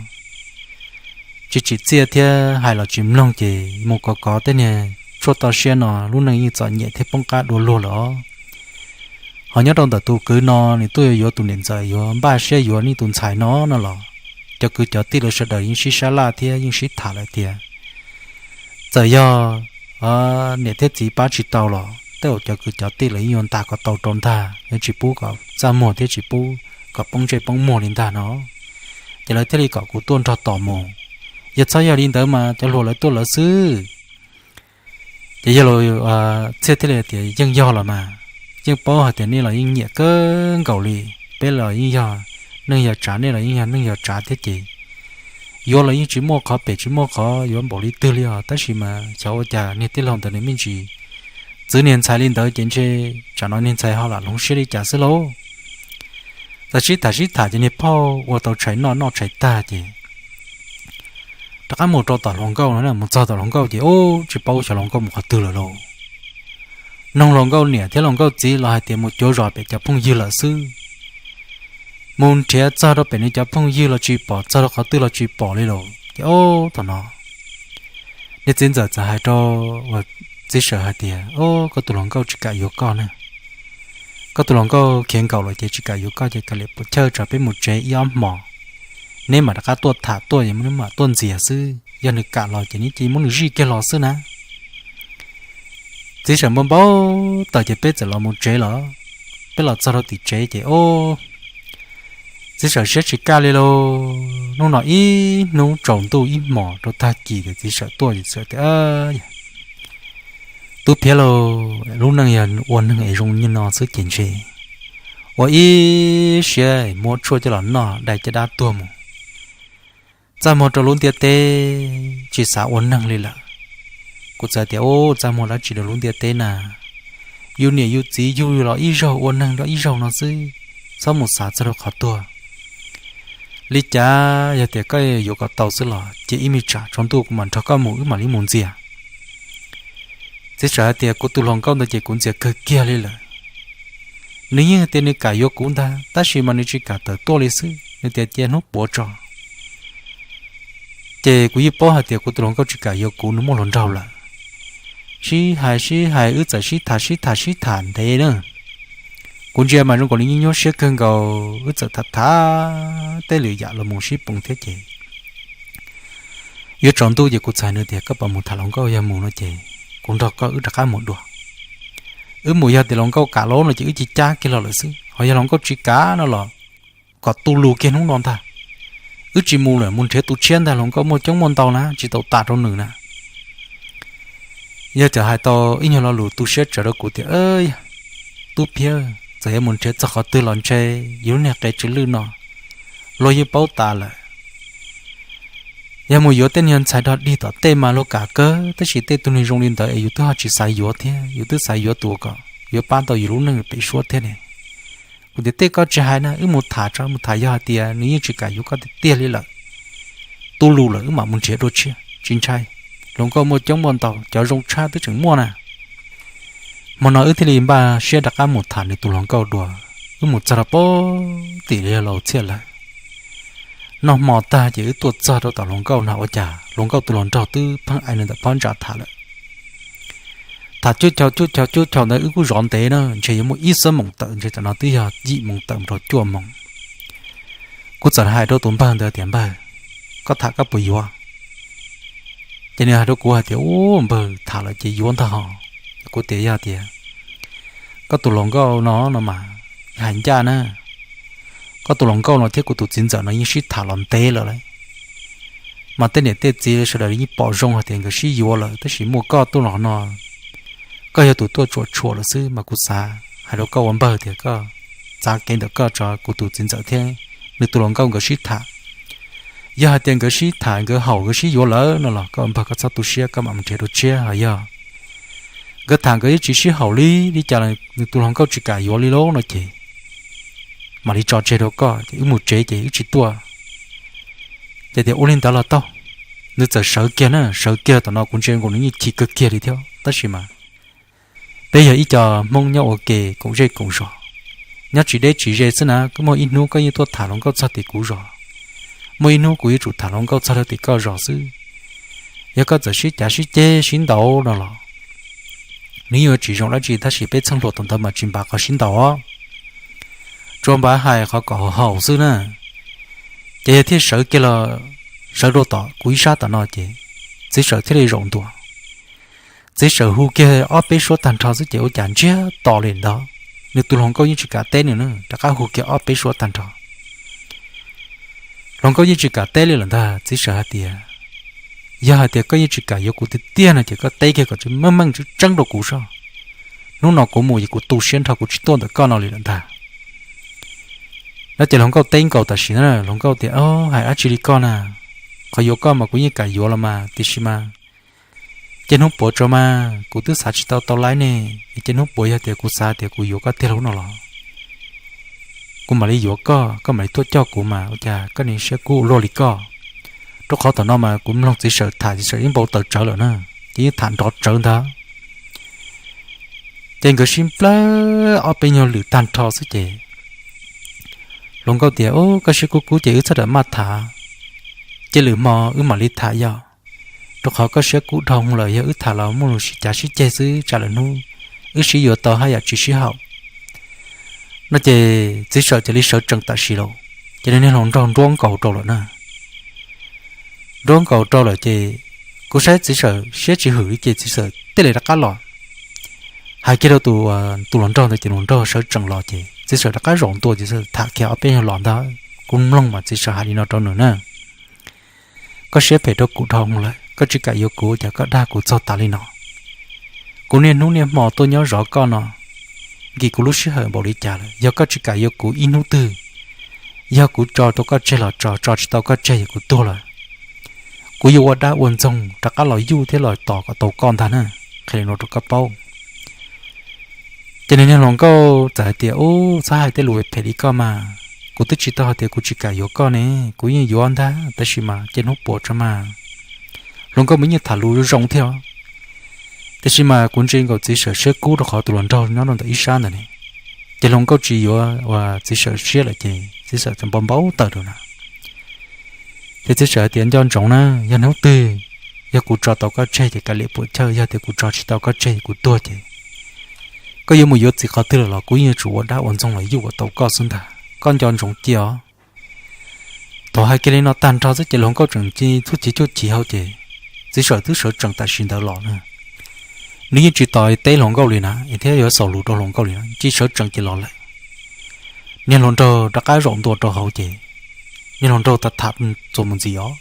tsis tsim txiaj thiab hais los tsis mloog ces mus kov kov tej niag tshuaj toj siab no lub neej yeej txom nyem thiab poob qab dua luag lawm os. Ho nyob rau ntawm tus kwv no nws tuaj yuav yuav tus niam ntxawm yuav npaj siab yuav nej tus ntxhais no no los cov kwv cov tij lawv sawv daws yeej sib sab laj thiab yeej sib tham lawm tias txawm yog niam thiab txiv pab tsis tau los tej uas cov kwv cov tij lawv yeej yuav ntas kom tau rau ntag, yeej tsis pub kom txaj muag thiab tsis pub kom poob ntsej poob muag li ntag no. Ces lawv thiaj li kom kuv tuaj nrog tos mus. Yog txhob yog li ntawd mas cov hluas lawv tuaj lawv xwb. Ces yog los Txhiaj thiaj li tias yeej yog los mas, yeej paub hais tias nej los yeej nyiam kawg nkaus li. Peb los yeej yog neeg yog tsav, nej los yeej yog neeg yog tsav thiab ces yuav los yeej tsis muaj qhov phem tsis muaj qhov yuav npaum li twg li os. Tab sis mas xyov ua cas niag tij laug ntawd nws me ntsis txwv niag ntxhais li ntawd ces ntshe tsam no niag ntxhais ho lam hloov siab li cas xwb lauj. Txawm sib tham sib tham ces niag phauj ua tau tshais noj noj tshais tag ces rov qab mus rau tom hluas nkauj no, mus txog tom hluas nkauj ces ub tsis paub xyov hluas nkauj mus qhov twg lawm lauj. Noog hluas nkauj niam thiab hluas nkauj txiv los hais tias mus cuav zos pem cov phooj ywg lawm xwb. Mus nrhiav txog rau pem nws cov phooj ywg los tsis pom, txog rau qhov twg los tsis pom li lawm ces ub thaum no niag txiv ntxawm txawm hais rau txiv sawm hais tias, Ub, koj tus hluas nkauj tsis kam yuav koj ne. Koj tus hluas nkauj khiav nkaum lawm ces tsis kam yuav koj ces kav liam puas chawj tso peb mus tsev ib ob hmos, neb mam rov qab tuaj tham tuaj, neb mam tuaj ntxias xwb. Yog nws kam los ces neb cia muab nws zij kiag los xwb na. Txiv sawm npau npau taws ces peb txawm los mus tsev lawm. Peb los txog rau tim tsev ces ub, txiv sawm siab tsis kaj li lauj. Hnub no ib hnub tsaus ntuj ib hmos rau tag kis ces txiv sawm tuaj ces txiv sawm tias, Tub Phiab lauj, lub neej yog ua neeg es zoo li no xwb ces ntshe ua ib siab muab tshuaj coj los noj dai caj dab tuag mus. Txaj muag rau lub ntiaj teb tsis xav ua neeg li lawm. Kuv txawm tias, Ub, txaj muag dab tsi rau lub ntiaj teb na? Yus niam yus txiv yug yus los ib zaug ua neeg rau ib zaug no xwb, txhob mus xav txog rau qhov tuag. Li cas yog tias koj yuav kom tau xwb los cia ib me tsam tsaus ntuj kuv mam nrog koj mus, wb mam li mus ntxias. Txiv sawm hais tias, Kuv tus hluas nkauj ntawd ces kuv ntxias kawg kiag li lawm. Nws yeej tias nws kam yuav kuv ntag tab sis mas nws tsis kam tawm tuaj li xwb, nws tias cia hnub puav tso. Ces kuv yeej paub hais tias kuv tus hluas nkauj tsis kam yuav kuv, nws muaj hluas nraug lawm. Sib hais sib hais wb txawm sib tham sib tham sib tham ntev na. Kuv ntsia mas zoo nkaus li nyuaj nyuaj siab kawg nkaus, wb txawm tham tham tej lwm yam los mus sib poob thiab ces yuav tsaus ntuj ces kuv txais nws tias, Koj puas mus tham hluas nkauj? Yog mus no ces kuv nrog koj wb rov qab mus dua. Wb mus yog tias hluas nkauj kam los no ces wb cia li cab kiag los lawm xwb, ho yog hluas nkauj tsis kam no los kom tu lus kiag hnub no ntag. Wb tsis mus lawm, mus nrhiav tus tshiab ntag, hluas nkauj muaj coob muaj ntau na, tsis tau tas rau nws na. Yog tias hais tau ib nyuag lo lus tu siab tsawv rau kuv tias, Tub Phiab, txawm yuav mus nrhiav txog qhov twg los ntshe yus lub niag qe tsw lwj no luag yeej paub tas lawm. Yog mus yuav tej niag ntxhais dog dig tom tej mas luag kam kawg, tab sis tej tug niag zoo li ntawd es yus twb ho tsis xav yuav thiab, yus twb xav yuav tus kom yuav pab tau yus lub neej pem suab thiab ne. Kuv tias, Tej koj tsis hais na, wb mus tham tso, mus tham yog hais tias nws yeej tsis kam yuav koj tiag tiag li lawm, tu lus lawm wb mam mus nrhiav dua tshiab, tsis ntshai. Hluas nkauj muaj coob muaj ntau, cov zoo tshaj twb tseem muaj na. Hmo no wb thiaj li npaj siab rov qab mus tham nws tus hluas nkauj dua. Wb mus txog rau pem tim yog laus Txhiaj lawm. Noj hmo tag ces wb tuaj txog rau tom hluas nkauj na, ua cas hluas nkauj tus hluas nraug twb pheej ais nws ntawm phab ntsa tham lawm. Tham cuj chau cuj chau cuj chau ntawd wb kuj zov ntev na, ntshe yuav muaj ib xuab moos tawm, ntshe tam no twb yog yim moos tawm mus rau cuaj moos. Kuv txawm hais rau tus npawg ntawd tias, Npawg, koj tham koj puas yuav? Ces nws hais rau kuv hais tias, Ub, npawg, tham lawm ces yuav ntag hos. Kuv tias, Yog tias koj tus hluas nkauj no no mas hais ncaj na, koj tus hluas nkauj no thiab kuv tus txiv ntxawm no yeej sib tham los ntev lawm lauj. Mas tej niam tej txiv sawv daws yeej pom zoo hais tias nkawd sib yuav lawm, tab sis muaj koj tuaj los no, koj yog tus tuaj tsuam tshuam lawm xwb. Mas kuv xav hais rau koj ua npawg tias koj txav kev ntawm koj tso, kuv tus txiv ntxawm thiab nws tus hluas nkauj nkawd sib tham. Yog hais tias nkawd sib tham, nkawd haum, nkawd sib yuav lawm no los koj ua npawg koj txhob tu siab, koj mam mus nrhiav dua tshiab. Ho yog nkawd tham nkawd yeej tsis sib haum li, li cas nws tus hluas nkauj tsis kam yuav li lauj no ces mam li tso tseg rau koj, ces wb mus tsev ces wb tsis tuaj. Ces tias, Ua li ntawd los tau. Nws txawm sawv kiag na, sawv kiag tam no kuv ntsia nkaus nws yeej chim kawg kiag li thiab, tab sis mas peb yog ib co Hmoob nyob ua ke koom zej koom zos, nyob tsis deb tsis ze xwb na, koj muaj ib hnub koj yeej tuaj tham hluas nkauj txog tim kuv zos, Muaj ib hnub kuv yuav tsum tham hluas nkauj txog rau tim koj zos xwb. Yog koj txawm sib cav sib ceg sib ntaus no los nws yuav tsis zoo dab tsi, tab sis peb txheej hluas tom ntawd mas tsis npam qhov sib ntaus os, tsuas npam hais qhov kom haum xwb na. Ces yog thiaj sawv kiag los, sawv rau tom kuv ib sab tom no ces txiv Sawm thiaj li zaum ntua. Txiv Sawm hu kiag ob peb suab tag nrho xwb ces ua cas ntsiag to li ntawd, nws tus hluas nkauj yeej tsis kam teb nws na, rov qab hu kiag ob peb suab tag nrho. Hluas nkauj yeej tsis kam teb li lawm ntag. Txiv Sawm hais tias, yog hais tias koj yeej tsis kam yuav kuv tiag tiag no ces koj teb kiag kom tseeb meej meej tseeb tseeb rau kuv soj. Hnub no kuv mus ces kuv tu siab nrho kuv tsis tuaj ntawm koj no li lawm ntag. No ces hluas nkauj teb nkaus tam sim na, hluas nkauj tias, o, hais dab tsi li koj na, qhov yuav koj mas kuv yeej kam yuav los mas, tiam sis mas ces hnub puav tso mas kuv twb xav tsis tau tau laib ne, ces hnub puav yog tias kuv xav tias kuv yuav koj tiag lub no los kuv mam li yuav koj, koj mam li tuaj coj kuv mas ua cas koj niag siab kub ua luaj li koj. Rau qhov thaum no mas kuv mloog txiv Sawm tham, txiv Sawm yeej npau taws tsawv lawm na, ces yeej tham nrov tsawv ntag. Ces nkawd sib nplawg ob peb nyuag lwm tag nrho xwb ces hluas nkauj tias, o, koj siab kub kub ces wb txhob ram maj tham, cia lwm hmo wb mam li tham yog, rau qhov koj siab kub dhau lawm, yog wb tham los muaj lus sib cav sib ceg xwb tsam lwm hnub wb sib yuav tau haj yam tsis sib haum. No ces txiv Sawm cia li sawv tsees tam sim lawm, ces nws niag hluas nraug nruab nkaus rau lawm na. Nruab nkaus rau lawm ces kuv saib txiv Sawm siab tsis hwm li ces txiv Sawm thiaj li rov qab los hais kiag rau tus, tus hluas nraug ntawd ces hluas nraug sawv tsees los ces txiv Sawm rov qab zaum ntua ces tham kiag ob peb nyuag los ntag. Kuv mloog mas txiv Sawm hais li no rau nws na, koj siab phem rau kuv dhau lawm, koj tsis kam yuav kuv ces koj dag kuv txog tas li no. Kuv niaj hnub niaj hmo tuaj nyob zov koj no, nkim kuv lub sij hawm npaum li cas lawm, yog koj tsis kam yuav kuv ib hnub twg, yog kuv tso tau koj tseg los tso, tso tsis tau koj tseg yog kuv tuag lawm, kuv yuav ua dab ua ntxoog rov qab los yuj thiab los tos kom tau koj ntag na, qhia li no rau koj paub. Ces nws niag hluas nkauj txawm hais tias, ub, txhob hais tej lus phem li koj mas, kuv twb tsis tau hais tias kuv tsis kam yuav koj ne, kuv yeej yuav ntag, tab sis mas cia hnub puav tso mas. Hluas nkauj mas yeej tham lus zoo thiab, tiam sis mas kuv ntsia nkaus txiv Sawm siab kub rau qhov tus hluas nraug nyob rau ntawm ib sab ntawd ne, ces hluas nkauj tsis yuav uas txiv Sawm siab lawm ces txiv Sawm txawm npau npau taws rau na. Ces txiv Sawm hais tias, nco ntsoov na, yog hnub twg yog kuv tso tau koj tseg ces kav liam puam chawj, yog tias kuv tso tsis tau koj tseg kuv tuag ces koj yuav mus yuav txiv qhov twg lawm los kuv yeej yuav tsum ua dab ua ntxoog los yuj kom tau koj xwb ntag, koj nco ntsoov cia os. Thaum hais kiag li no tag nrho xwb ces hluas nkauj tseem cia txuj ci cuj ci hauv ces txiv Sawm twb sawv tsees tam sim ntawd los na. Nws yeej tsis tos teb hluas nkauj li na thiab yuav xaus lus rau hluas nkauj li na, cia sawv tsees ces los lawm. Niag hluas nraug rov qab zaum ntua rau hauv ces niag hluas nraug tham tham txuas mus ntxiv os.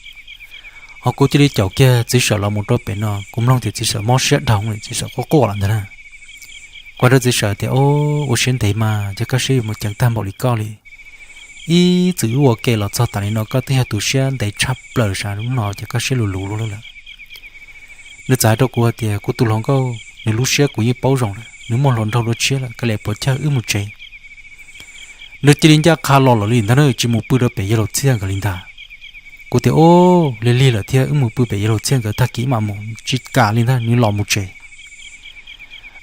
Ho kuv cia li caum kiag txiv Sawm los mus rau pem no, kuv mloog tias txiv Sawm mob siab dhau li, txiv Sawm quaj quaj lawm ntag na. Kuv hais rau txiv Sawm tias, ua siab ntev mas, yog koj siab yuav mus ceev tag npaum li koj li, ib txwm wb ua ke los txog tas li no koj twb yog tus siab ntev tshaj plaws sav, hnub no ces koj siab luv luv lawm. Nws txawm hais rau kuv hais tias, kuv tus hluas nkauj nws lub siab kuv yeej paub zoo lawm, nws muaj hluas nraug dua tshiab lawm, kav liam puam chawj wb mus tsev. Nws cia li ncaj qha los lawm li ntag na, tsis mus pw rau pem yawg laus txhiaj nkawd li ntag. Kuv tias, ub, lig lig lawm thiab, wb mus pw pem yawg laus txhiaj nkawd tag kis mam mus, tsis kam li ntag, nws los mus tsev.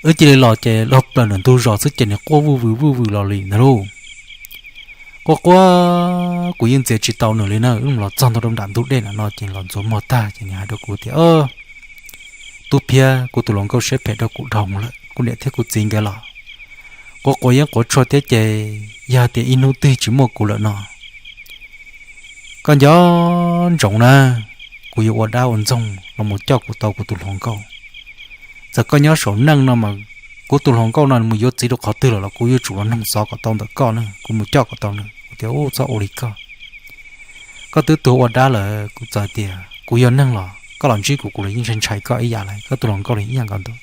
Wb cia li los ces los plaws ntawm ntug zos xwb ces nws quaj vuj vwm vuj vwm los li ntag lauj. Quaj quaj, kuv yeej ntxias tsis tau nws li na, wb los txog ntua rau nram ntug dej na no ces los ntxuav muag tag ces nws hais rau kuv tias, tub Phiab, kuv tus hluas nkauj siab phem rau kuv dhau lawm, kuv niam thiab kuv txiv nkawd los quav quav yeeb quav tshuaj thiab ces yog tias ib hnub twg tsis muaj kuv lawm no, koj nco ntsoov na, kuv yuav ua dab ua ntxoog los mus coj kuv tau kuv tus hluas nkauj. Txawm koj nyob saum neej no mas kuv tus hluas nkauj no mus yuav txiv rau qhov twg lawm los kuv yuav tsum los noog xov kom tau ntawm koj na, kuv mus coj kom tau nws. Kuv tias, ub, txhob ua li koj, koj twb tuag ua dab lawm. Kuv txawm tias kuv yog neeg los koj los ntsib kuv, kuv los yeej ntshai ntshai koj ib yam li, koj tus hluas nkauj los ib yam nkaus ntag.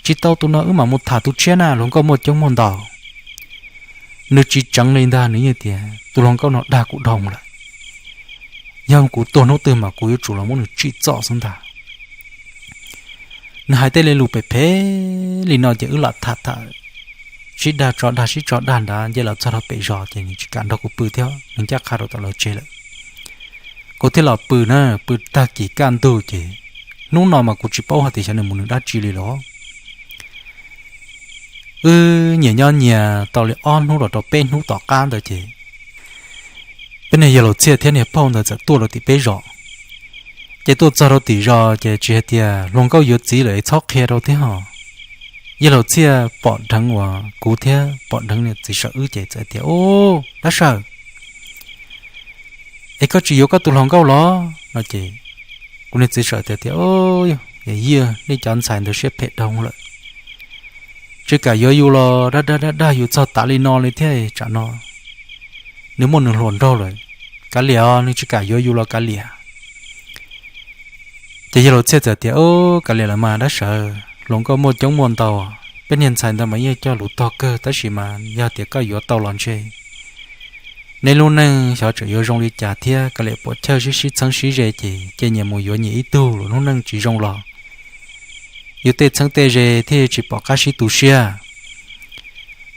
Tsis tau tus no wb mam mus tham tus tshiab na, hluas nkauj muaj coob muaj ntau. Nws tsis tseev li ntag, nws yeej tias tus hluas nkauj no dag kuv dhau lawm, yog kuv tuag hnub twg mas kuv yuav tsum los muab nws tsim txom xwb ntag. Nws hais tej li lus phem phem li no ces wb lam tham tham sib dag tso dag sib tso dag nrad, nce los txog rau pem zos ces nws tsis kam nrog kuv pw thiab, nws ncaj qha rau tom lawv tsev lawm. Kuv thiaj los pw na, pw tag kis kaj ntug ces hnub no mas kuv tsis paub hais tias xyov nws mus nws dab tsi li los. Wb nyias nyob nyias tau li ob hnub los rau peb hnub tom qab ntawd ces peb niag yawg laus Txhiaj thiab niag phauj ntawd txawm tuaj rau tim peb zos. Ces tuaj txog rau tim zos ces tsis hais tias hluas nkauj yuav txiv lawm es txhob qhia rau thiab ho. Yawg laus Txhiaj pom dheev uas kuv thiab pom dheev niag txiv Sawm wb ces txawm tias, Ub, dab Sawm, es koj tsis yuav koj tus hluas nkauj los? No ces kuv niag txiv Sawm tias tias, Yog, nej cov ntxhais ntawd siab phem dhau lawm, tsis kam yuav yus los dag dag dag dag yus txog tav li no li thiab, tsam no nws muaj nws hluas nraug lawm. Kav liam os, nws tsis kam yuav yus los kav liam. Ces yawg laus Txhiaj txawm tias, Kav liam lawm mas dab Sawm, hluas nkauj muaj coob muaj ntau, peb niag ntxhais ntawd mas yeej coj lus tog kawg, tab sis mas yog tias koj yuav tau los ntshe neb lub neej xyov tseem yuav zoo li cas thiab. Kav liam puam chawj sib sib txheeb sib ze ces cia nyias mus yuav nyias ib tug, lwm hnub neej tsis zoo los yus tej txheeb tej ze thiaj tsis pom qab sib tu siab.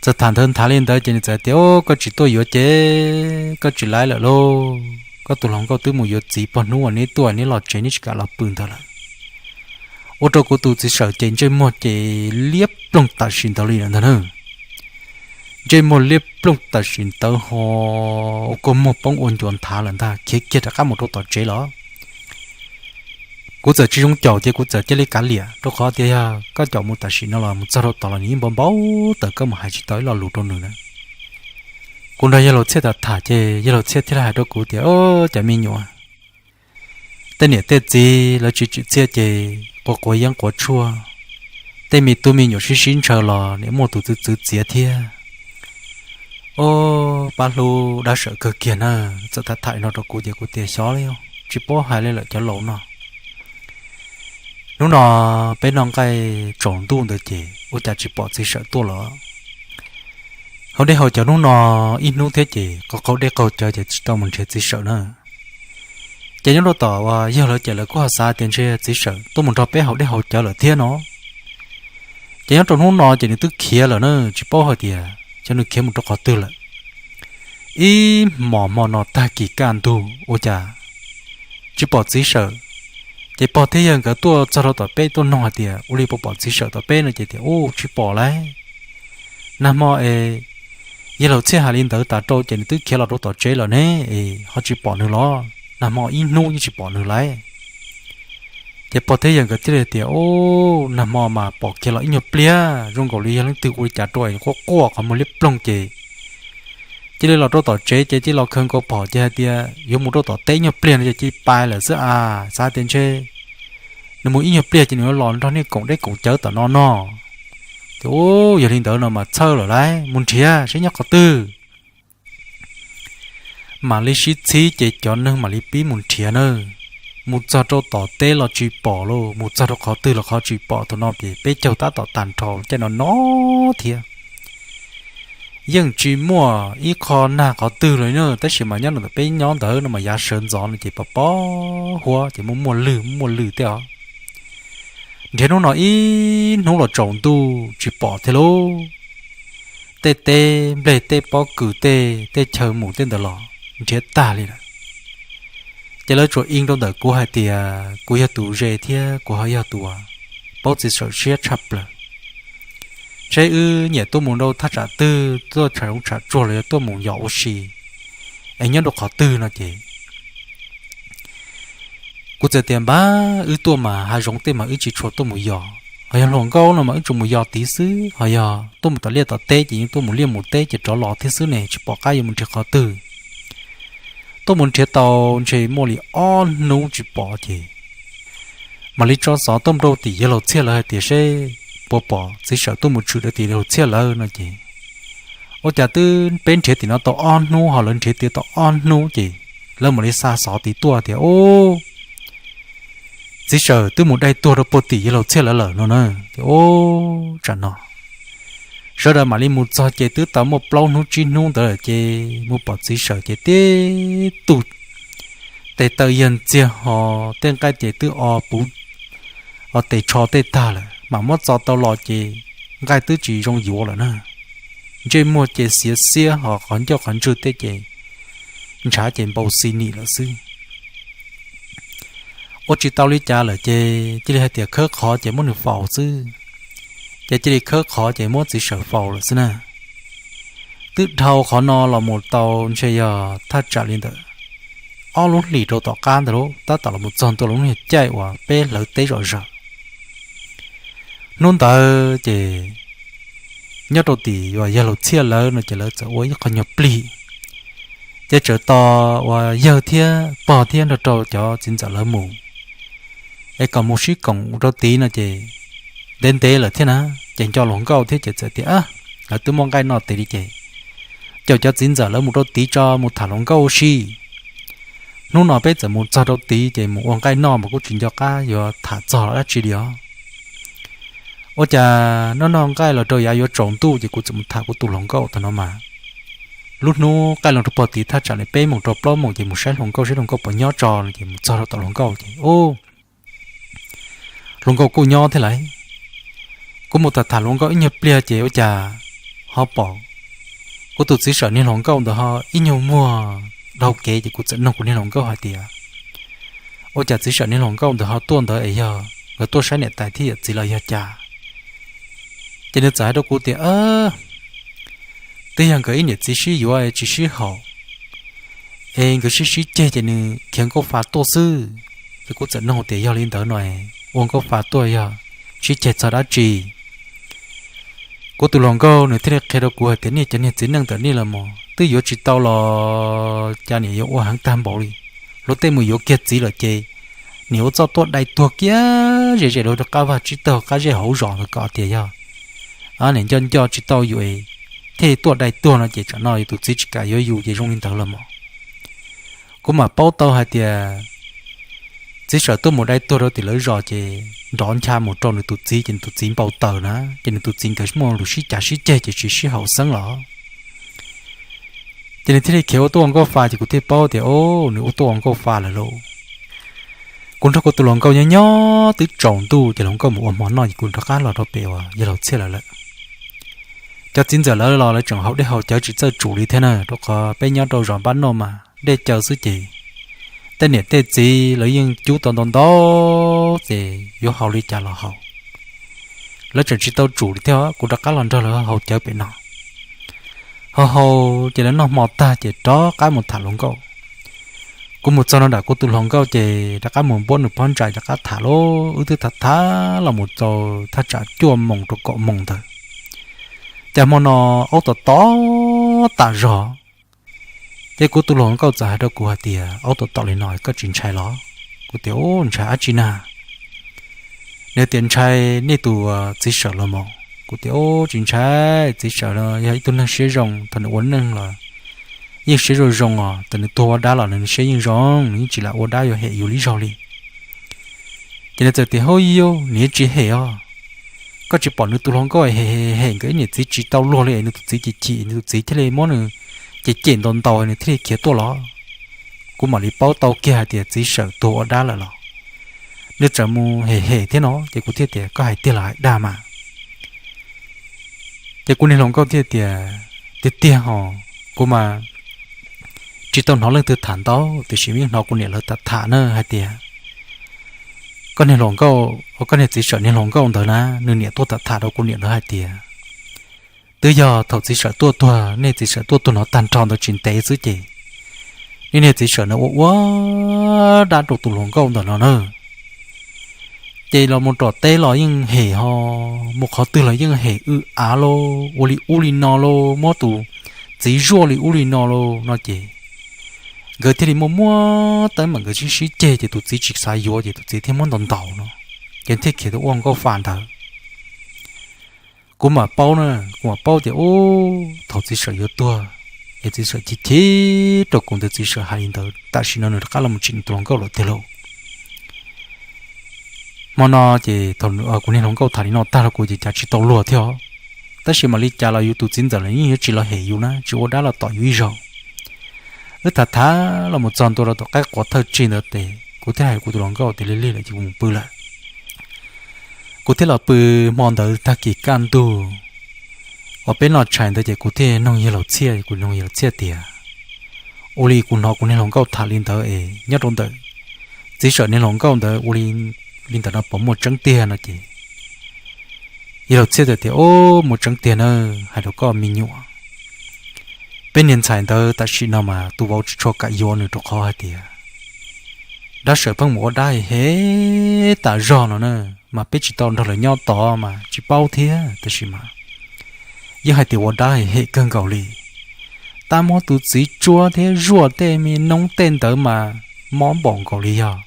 Txawm tham ntawd nthav li ntawd ces nws txawm tias, Koj tsis tuaj yuav ces koj tsis laiv lawm lauj. Koj tus hluas nkauj twb mus yuav txiv pog hnub uas neb tuaj neb los tsev neb tsis kam los pw ntawd lawm. Ua rau kuv tus txiv Sawm ces ntsej muag ces liab ploog tam sim ntawd li lawm ntag na. Ntsej muag liab ploog tam sim ntawd ho ua kua muag poob ua ncua nthav lawm ntag, khiav kiag rov qab mus rau tom tsev los. Kuv txawm tsis zoo caum ces kuv txawm cia li kav liam, rau qhov tias yog koj caum mus tam sim no los mus txog rau tod los nws yeej npau npau taws, koj mus hais tsis tau ib lo lus rau nws na. Kuv nrog yawg laus Txhiaj tham tham ces yawg laus Txhiaj thiaj li hais rau kuv tias, Cov me nyuam, tej niam tej txiv lawv tsis tsim txiaj ces quav quav yeeb quav tshuaj, tej me tub me nyuam sib sib ntshaw los niam muaj tus txwv txwv txiav thiab. Ob, pab hlub dab Sawm kawg kiag na. Txawm tham tham li no rau kuv ces kuv tias, Xyov li, tsis paub hais li lawm cov laus no. Hnub no peb noj nqaij tsaus ntuj ntawd ces ua cas tsis pom txiv Sawm tuaj los. Haus dej haus cawv hnub no ib hnub thiab ces qaug qaug dej qaug cawv ces tsis tau mus nrhiav txiv Sawm na. Ces nyob rau tom uas yawg lawv ces lawv kuj ho xav tias ntshe txiv Sawm tuaj mus nrog peb haus dej haus cawv lawm thiab no. Ces nyob rau hnub no ces nws twb khiav lawm na, tsis paub hais tias xyov nws khiav mus rau qhov twg lawm. Ib hmos hmo no tag kis kaj ntug ua cas tsis pom txiv Sawm. Ces pog thiab yawg nkawd tuaj txog rau tom peb tuaj nug hais tias ua li puas pom txiv Sawm tom peb no ces tias, Ub, tsis pom lauj. Nag hmo es yawg laus Txhiaj hais li ntawd tas rau ces nws twb khiav los rau tom tsev lawm ne, es ho tsis pom nws los? Nag hmo ib hnub yeej tsis pom nws lauj. Ces pog thiab yawg nkawd thiaj li tias, Ub, nag hmo mas pom kiag los ib nyuag pliag, zoo nkaus li yog leej twg ua li cas rau es quaj quaj qhov muag liab ploog ces cia li los rau tom tsev ces cia li los khaws nkaus phom ces hais tias yuav mus rau tom teb ib nyuag pliag no ces cia li pais lawm xwb as. Xav tias ntshe nws mus ib nyuag pliag ces nws yuav los nrog nej koom dej koom cawv tom no no. Ces, Ub, yog li ntawd no mas txhawj lawm lauj, mus nrhiav seb nyob qhov twg. Mam li sib txhib ces cov neeg mam li pib mus nrhiav na. Mus txog rau tom teb los tsis pom lauj, mus txog rau qhov twg los qhov tsis pom. Thaum no ces peb caug tab tom tag nrho caij no no thiab. Yeej tsis muaj ib qho nag qhov twg li na, tab sis mas nyob ntawm peb nyob ntawd no mas yav sawv ntxov no ces pos pos huab ces muaj muaj lwg muaj lwg tej os. Nrhiav hnub no ib hnub los tsaus ntuj tsis pom thiab lauj. Tej teb nplej tej pob kws tej tej chaw mus tej ntawd los nrhiav tag li lawm. Ces lawv tsuas ib rau ntawm kuv hais tias kuv yog tus ze thiab kuv ho yog tus paub txiv Sawm siab tshaj plaws. Seb wb nyiam tuaj mus rau thaj tsam twg, tuaj tsham zoov tsham tsuag los yog tuaj mus yos ua si es nyob rau qhov twg no ces kuv txawm tias, Npab, wb tuaj mas hav zoov tej mas wb tsis tshua tuaj mus yos, ho yog hluas nkauj no mas wb tsuas mus yos tid xwb, ho yog tuaj mus tom liaj tom teb ces yeej tuaj mus liaj mus teb ces rov los thiab xwb ne, tsis pom qab yuav mus nrhiav qhov twg. Tuaj mus nrhiav tau ntshe muaj li ob hnub tsis pom ces mam li tso xov tuaj mus rau tim yawg laus Txhiaj lawv hais tias seb puas pom txiv Sawm tuaj mus tshwm rau tim yawg laus Txhiaj lawv no ces, Ua cas twb peb nrhiav tim no tau ob hnub ho lawv nrhiav tid tau ob hnub ces lawv mam li xa xov tid tuaj tias, Ub, txiv Sawm twb mus dai tuag rau puag tim yawg laus Txhiaj lawv lawm no na. Ces, Ub, tsam no sawv daws mam li mus txog ces twb tau muaj plaub hnub tsib hnub ntawd lawm ces mus pom txiv Sawm ces tib tug tes taw yawg ntxiag ho tej nqaij ces twb o puv o tes tsho tej tag lawm, mam muab txo tau los ces nqaij twb tsis zoo yuav lawm na. Ntsej muag ces xiav xiab ho qhov ncauj qhov ntswg tej ces ntshav ces npau xi nim lawm xwb. Ua tsis tau li cas lawm ces cia li hais tias khawb qhov ces muab nws faus xwb. Ces cia li khawb qhov ces muab txiv Sawm faus lawm xwb na. Twb dhau qhov no los mus tau ntshe yog thaj tsam li ntawm ob lub hlis rau tom qab ntawd lauj, tab tom los mus txog ntua lub niag caij uas peb hlawv teb zom zaws. Hnub ntawd ces nyob rau tim uas yawg laus Txhiaj lawv no ces lawv txawm ua ib qho nyuag plig, ces txawm tos uas yawg thiab pog thiab nrog rau cov txiv ntxawm lawv mus, es kom mus sib koom rau tid no ces ntev ntev lawm thiab na, ces nco hluas nkauj thiab ces txawm tias, Lawv twb muaj nqaij noj tes li ces caum cov txiv ntxawm lawv mus rau tid tso, mus tham hluas nkauj ua si. Hnub no peb txawm mus txog rau tid ces mus ua nqaij noj mas kuj tsis nco qab yuav tham txog los dab tsi li os. Ua cas noj noj nqaij los rau yav yuav tsaus ntuj ces kuv txawm mus tham kuv tus hluas nkauj tag no mas, lub hnub qaij los rau pog tid thaj tsam li peb moos rau plaub moos ces mus saib hluas nkauj, saib hluas nkauj puas nyob tso no ces mus txog rau tom hluas nkauj ces, u, hluas nkauj kuj nyob thiab lauj. Kuv mus tham tham hluas nkauj ib nyuag pliag ces ua cas ho pom kuv tus txiv Sawm niag hluas nkauj ntawd ho ib nyuag muag dhau kev ces kuv txawm nug kuv niag hluas nkauj hais tias, Ua cas txiv Sawm niag hluas nkauj ntawd ho tuaj ntawd es yog nkawd tuaj saib niam tais thiab yawm txiv los yog cas? Ces nws txawm hais rau kuv tias, Twb yog nkawd ib niam txiv sib yuav tsis sib haum, es nkawd sib sib ceg ces nws khiav nkauj fa tuaj xwb. Ces kuv txawm nug tias, Yog li ntawd no ua nkauj fa tuaj yog sib ceg txog dab tsi? Kuv tus hluas nkauj nws thiaj li qhia rau kuv hais tias, Nej cov niag txiv neej ntawm nej los mas twb yuav tsis tau los cas niam yuav ua heev tag npaum li. Luag tej mus yuav kiag txiv lawm ces niam ua txuj tuaj dai tuag kiag ze ze rau qab vaj tsib taug qab zej hauv zos ntawd kom tias yog niam nco nco tsis tau yus thiaj tuaj dai tuag no ces tsam no yus tus txiv tsis kam yuav yus ces zoo li ntawd los mas. Kuv mam paub tau hais tias txiv Sawm tuaj mus dai tuag rau tim lawv zos ces nrov ncha mus rau nws tus txiv ces nws tus txiv npau taws na, ces nws tus txiv nkawd muaj lus sib cav sib ceg ces tsis sib haum xeeb los. Ces nws thiaj li khiav ua tuaj ua nkauj fa ces kuv thiaj paub tias, O, nws ua tuaj ua nkauj fa lawm lauj. Kuv nrog kuv tus hluas nkauj nyob nyob twb tsaus ntuj ces hluas nkauj mus ua hmo noj ces kuv rov qab los rau pem uas yawg laus Txhiaj lawv lawm. Cov txiv ntxawm lawv los lawv tseem haus dej haus cawv tsis txawj tsum li thiab na, rau qhov peb nyob rau zos npab noj mas dej cawv xwb ces tej niam tej txiv lawv yeej cub tau ntau ntau ces yuav haus li cas los haus. Lawv tseem tsis tau tsum li thiab, kuv rov qab los nrog lawv haus cawv pem no. Haus haus ces lawv noj hmo tag ces rov qab mus tham hluas nkauj. Kuv mus txog nram kuv tus hluas nkauj ces rov qab mus npuab nws pob ntsais rov qab tham lauj, wb twb tham tham los mus txog thaj tsam cuaj moos rau kaum moos ntawd. Cas hmo no aub tom tom tas zog. Ces kuv tus hluas nkauj txawm hais rau kuv hais tias, Aub tom tom li no koj tsis ntshai los? Kuv tias, Ub, ntshai dab tsi na? Nws tias, Ntshai nej tus txiv Sawm los mas. Kuv tias, Ub, tsis ntshai, txiv Sawm no yog ib tug neeg siab zoo, thaum nws ua neej los yeej siab zoo zoo os, thaum nws tuag ua dab los nws siab yeej zoo, nws yeej tsis lam ua dab yuav hem yus li zaug li. Ces nws txawm tias, Hub, yus, nws yeej tsis hem os. Koj tsis pom nws tus hluas nkauj hem hem nkawd ib niam txiv tsis tau luag li, nws tus txiv chim chim, nws tus txiv thiaj li muab nws cem cem ntaus ntaus nws thiaj li khiav tuaj los. Kuv mam li paub tau kiag hais tias txiv Sawm tuag ua dab lawm los nws txawm mus hem hem thiab no, ces kuv thiaj tias, Koj hais tiag los hais dag mas? Ces kuv niag hluas nkauj thiaj tias, Tiag tiag hos, kuv mas tsis tau hnov leej twg tham ntau, tiam sis yeej hnov kuv niam lawv tham tham na hais tias koj niag hluas nkauj, koj niag txiv Sawm niag hluas nkauj ntawd na, nws niam tuaj tham tham rau kuv niam lawv hais tias twb yog thaum txiv Sawm tuaj tuag, nej txiv Sawm tuaj tuag no tag nrho ntawd tsis ntev xwb ces nej niag txiv Sawm na ua ua dab rau tus hluas nkauj ntawm no na. Ces los mus tom teb los yeej hem ho, mus qhov twg los yeej hem w av lauj, ua li ub li no lauj, muab tus txiv zuaj li ub li no lauj no ces nkawd thiaj li muaj muab teeb meem, nkawd sib sib ceg ces tus txiv tsis xav yuav ces tus txiv thiaj muab ntaus ntaus no, ces thiaj khiav tuaj ua nkauj fa ntawd. Kuv mam paub na, kuv mam paub tias ub, thaum txiv Sawm yuav tuag es txiv Sawm chim chim rau kuv ntawd, txiv Sawm hais li ntawd, tam sim no nws rov qab los mus tsim nws tus hluas nkauj lawm tiag lauj. Hmo no ces thaum kuv niag hluas nkauj tham li no tag rau kuv ces cas tsis tau luag thiab, tab sis mam li cas los yus tus txiv ntxawm los yeej yuav tsis los hem yus na, tsis ua dab los tom yus ib zaug. Wb tham tham los mus txog ntua rau tom qaib quav thawj tsig ntawd ces kuv thiaj hais kuv tus hluas nkauj tias, Lig lig lawm ces kuv mus pw lawm. Kuv thiaj los pw. Hmo ntawd tag kis kaj ntug uas peb noj tshais ntawd ces kuv thiaj nug yawg laus Txhiaj, kuv nug yawg laus Txhiaj tias, Ua li kuv hnov kuv niag hluas nkauj tham li ntawd es nyob rau ntawm txiv Sawm niag hluas nkauj ntawd ua li ntawm no puas muaj tseeb tiag no ces yawg laus Txhiaj txawm tias, Ub, muaj tseeb tiag na, hais rau koj me nyuam, Peb niag ntxhais ntawd tam sim no mas tus vauv tsis tshua kam yuav nws rau qhov hais tias dab sawm pheej mus ua dab hem hem tas zog no na, mas peb tsis tau nrog lawv nyob tod mas tsis paub thiab, tab sis mas yeej hais tias ua dab hem hem kawg nkaus li. Tab muab tus txiv tsuab thiab zuaj tej me noob tej ntawd mas mob npaum nkaus li yog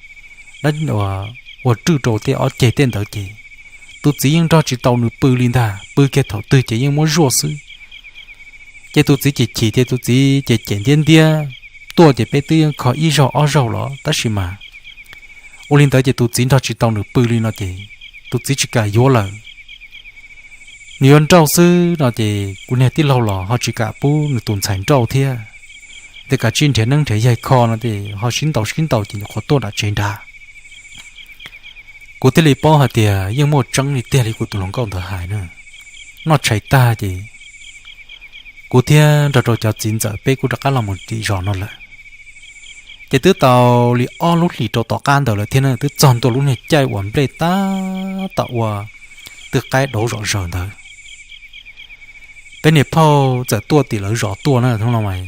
dab ua rwj rau tej ob ceg tej ntawd ces tus txiv yeej nrog tsis tau nws pw li ntag, pw kiag thaum twg ces yeej muab zuaj xwb. Ces tus txiv ces chim tias tus txiv ces cem ntiab ntiab tuaj ces peb twb yeej kho ib zaug ob zaug los tab sis mas ua li ntawd ces tus txiv nrog tsis tau nws pw li no ces tus txiv tsis kam yuav lawm. Nws yuav nrauj xwb no ces kuv niag tij laug los ho tsis kam pub nws tus ntxhais nrauj thiab, tias kav tsij nrhiav neeb nrhiav yaig kho no ces ho sib ntaus sib ntaus ces nyuam qhuav tuaj nram tsev nrad. Kuv thiaj li paub hais tias yeej muaj tseeb li tiag li kuv tus hluas nkauj ntawd hais na. Noj tshais tag ces kuv thiab nrog rau cov txiv ntxawm peb kuj rov qab los mus tim zos no lawm. Ces twb tau li ob lub hlis rau tom qab ntawd lawm thiab na, twb txog ntua lub niag caij uas nplej tab tom ua twb qaib dauv zom zaws ntawd. Peb niag phauj txawm tuaj tim lawv zos tuaj na, hnub no mas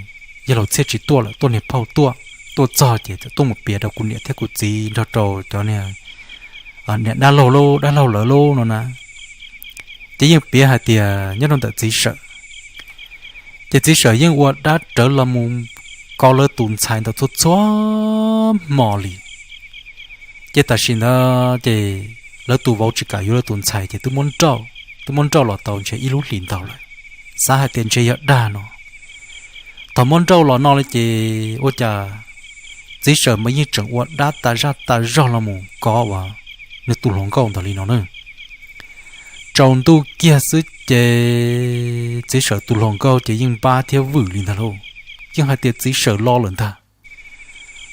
yawg laus txhiaj tsis tuaj lawm, tuaj niag phauj tuaj, tuaj txog ces txawm tuaj mus piav rau kuv niam thiab kuv txiv nrog rau cov niag niam dab laug, dab laug lawv lub no na. Ces yeej piav hais tias nyob rau ntawm txiv Sawm, ces txiv Sawm yeej ua dab rawv los mus kov lawv tus ntxhais ntawd txhua txhua hmo li. Ces tam sim ntawd ces lawv tus vauv tsis kam yuav lawv tus ntxhais ces twb muab nrauj, twb muab nrauj los tau ntshe ib lub hlis ntau lawm, xav hais tias ntshe yog dag no. Thaum muab nrauj los no li ces ua cas txiv Sawm mas yeej tseem ua dab tas zaj tas zog los mus kov uas nws tus hluas nkauj ntawd li no na. Tsaus ntuj kiag xwb ces txiv Sawm tus hluas nkauj ces yeej npab thiab vwm li ntag lauj, yeej hais tias txiv Sawm los lawm ntag.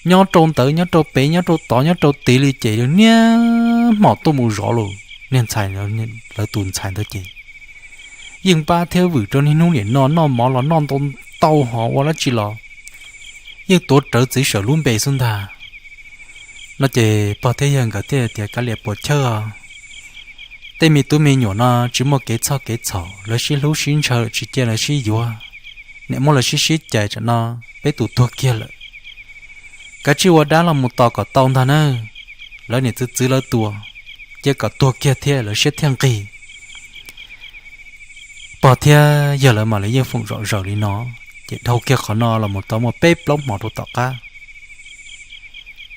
Nyob rau ntawd nyob rau pem nyob rau tod nyob rau tid li ces niaj hmo tuaj mus zov lawm niag ntxhais lawv tus ntxhais ntawd ces yeej npab thiab vwm rau niaj hnub nim no noj mov los noj ntau ntau hos ua dab tsi los yeej tuav rawv txiv Sawm lub npe xwb ntag. No ces pog thiab yawg nkawd thiaj tias kav liam puas chawj os, tej me tub me nyuam no tsis muaj kev txhoj kev txhaum, lawv sib hlub sib ntshaw tsis cia lawv sib yuav, niam muab lawv sib sib cais tsam no peb tus tuag kiag lawm. Kav tsij ua dab los mus tos kom tau ntag na, lawv niam txwv txwv lawv tua, cia kom tuag kiag thiab lawv siab thiaj nqig. Pog thiab yawg lawv mas lawv yeej foom zom zaws li no, ces dhau kiag qhov no los mus tau muaj peb plaub hmo rau tom qab,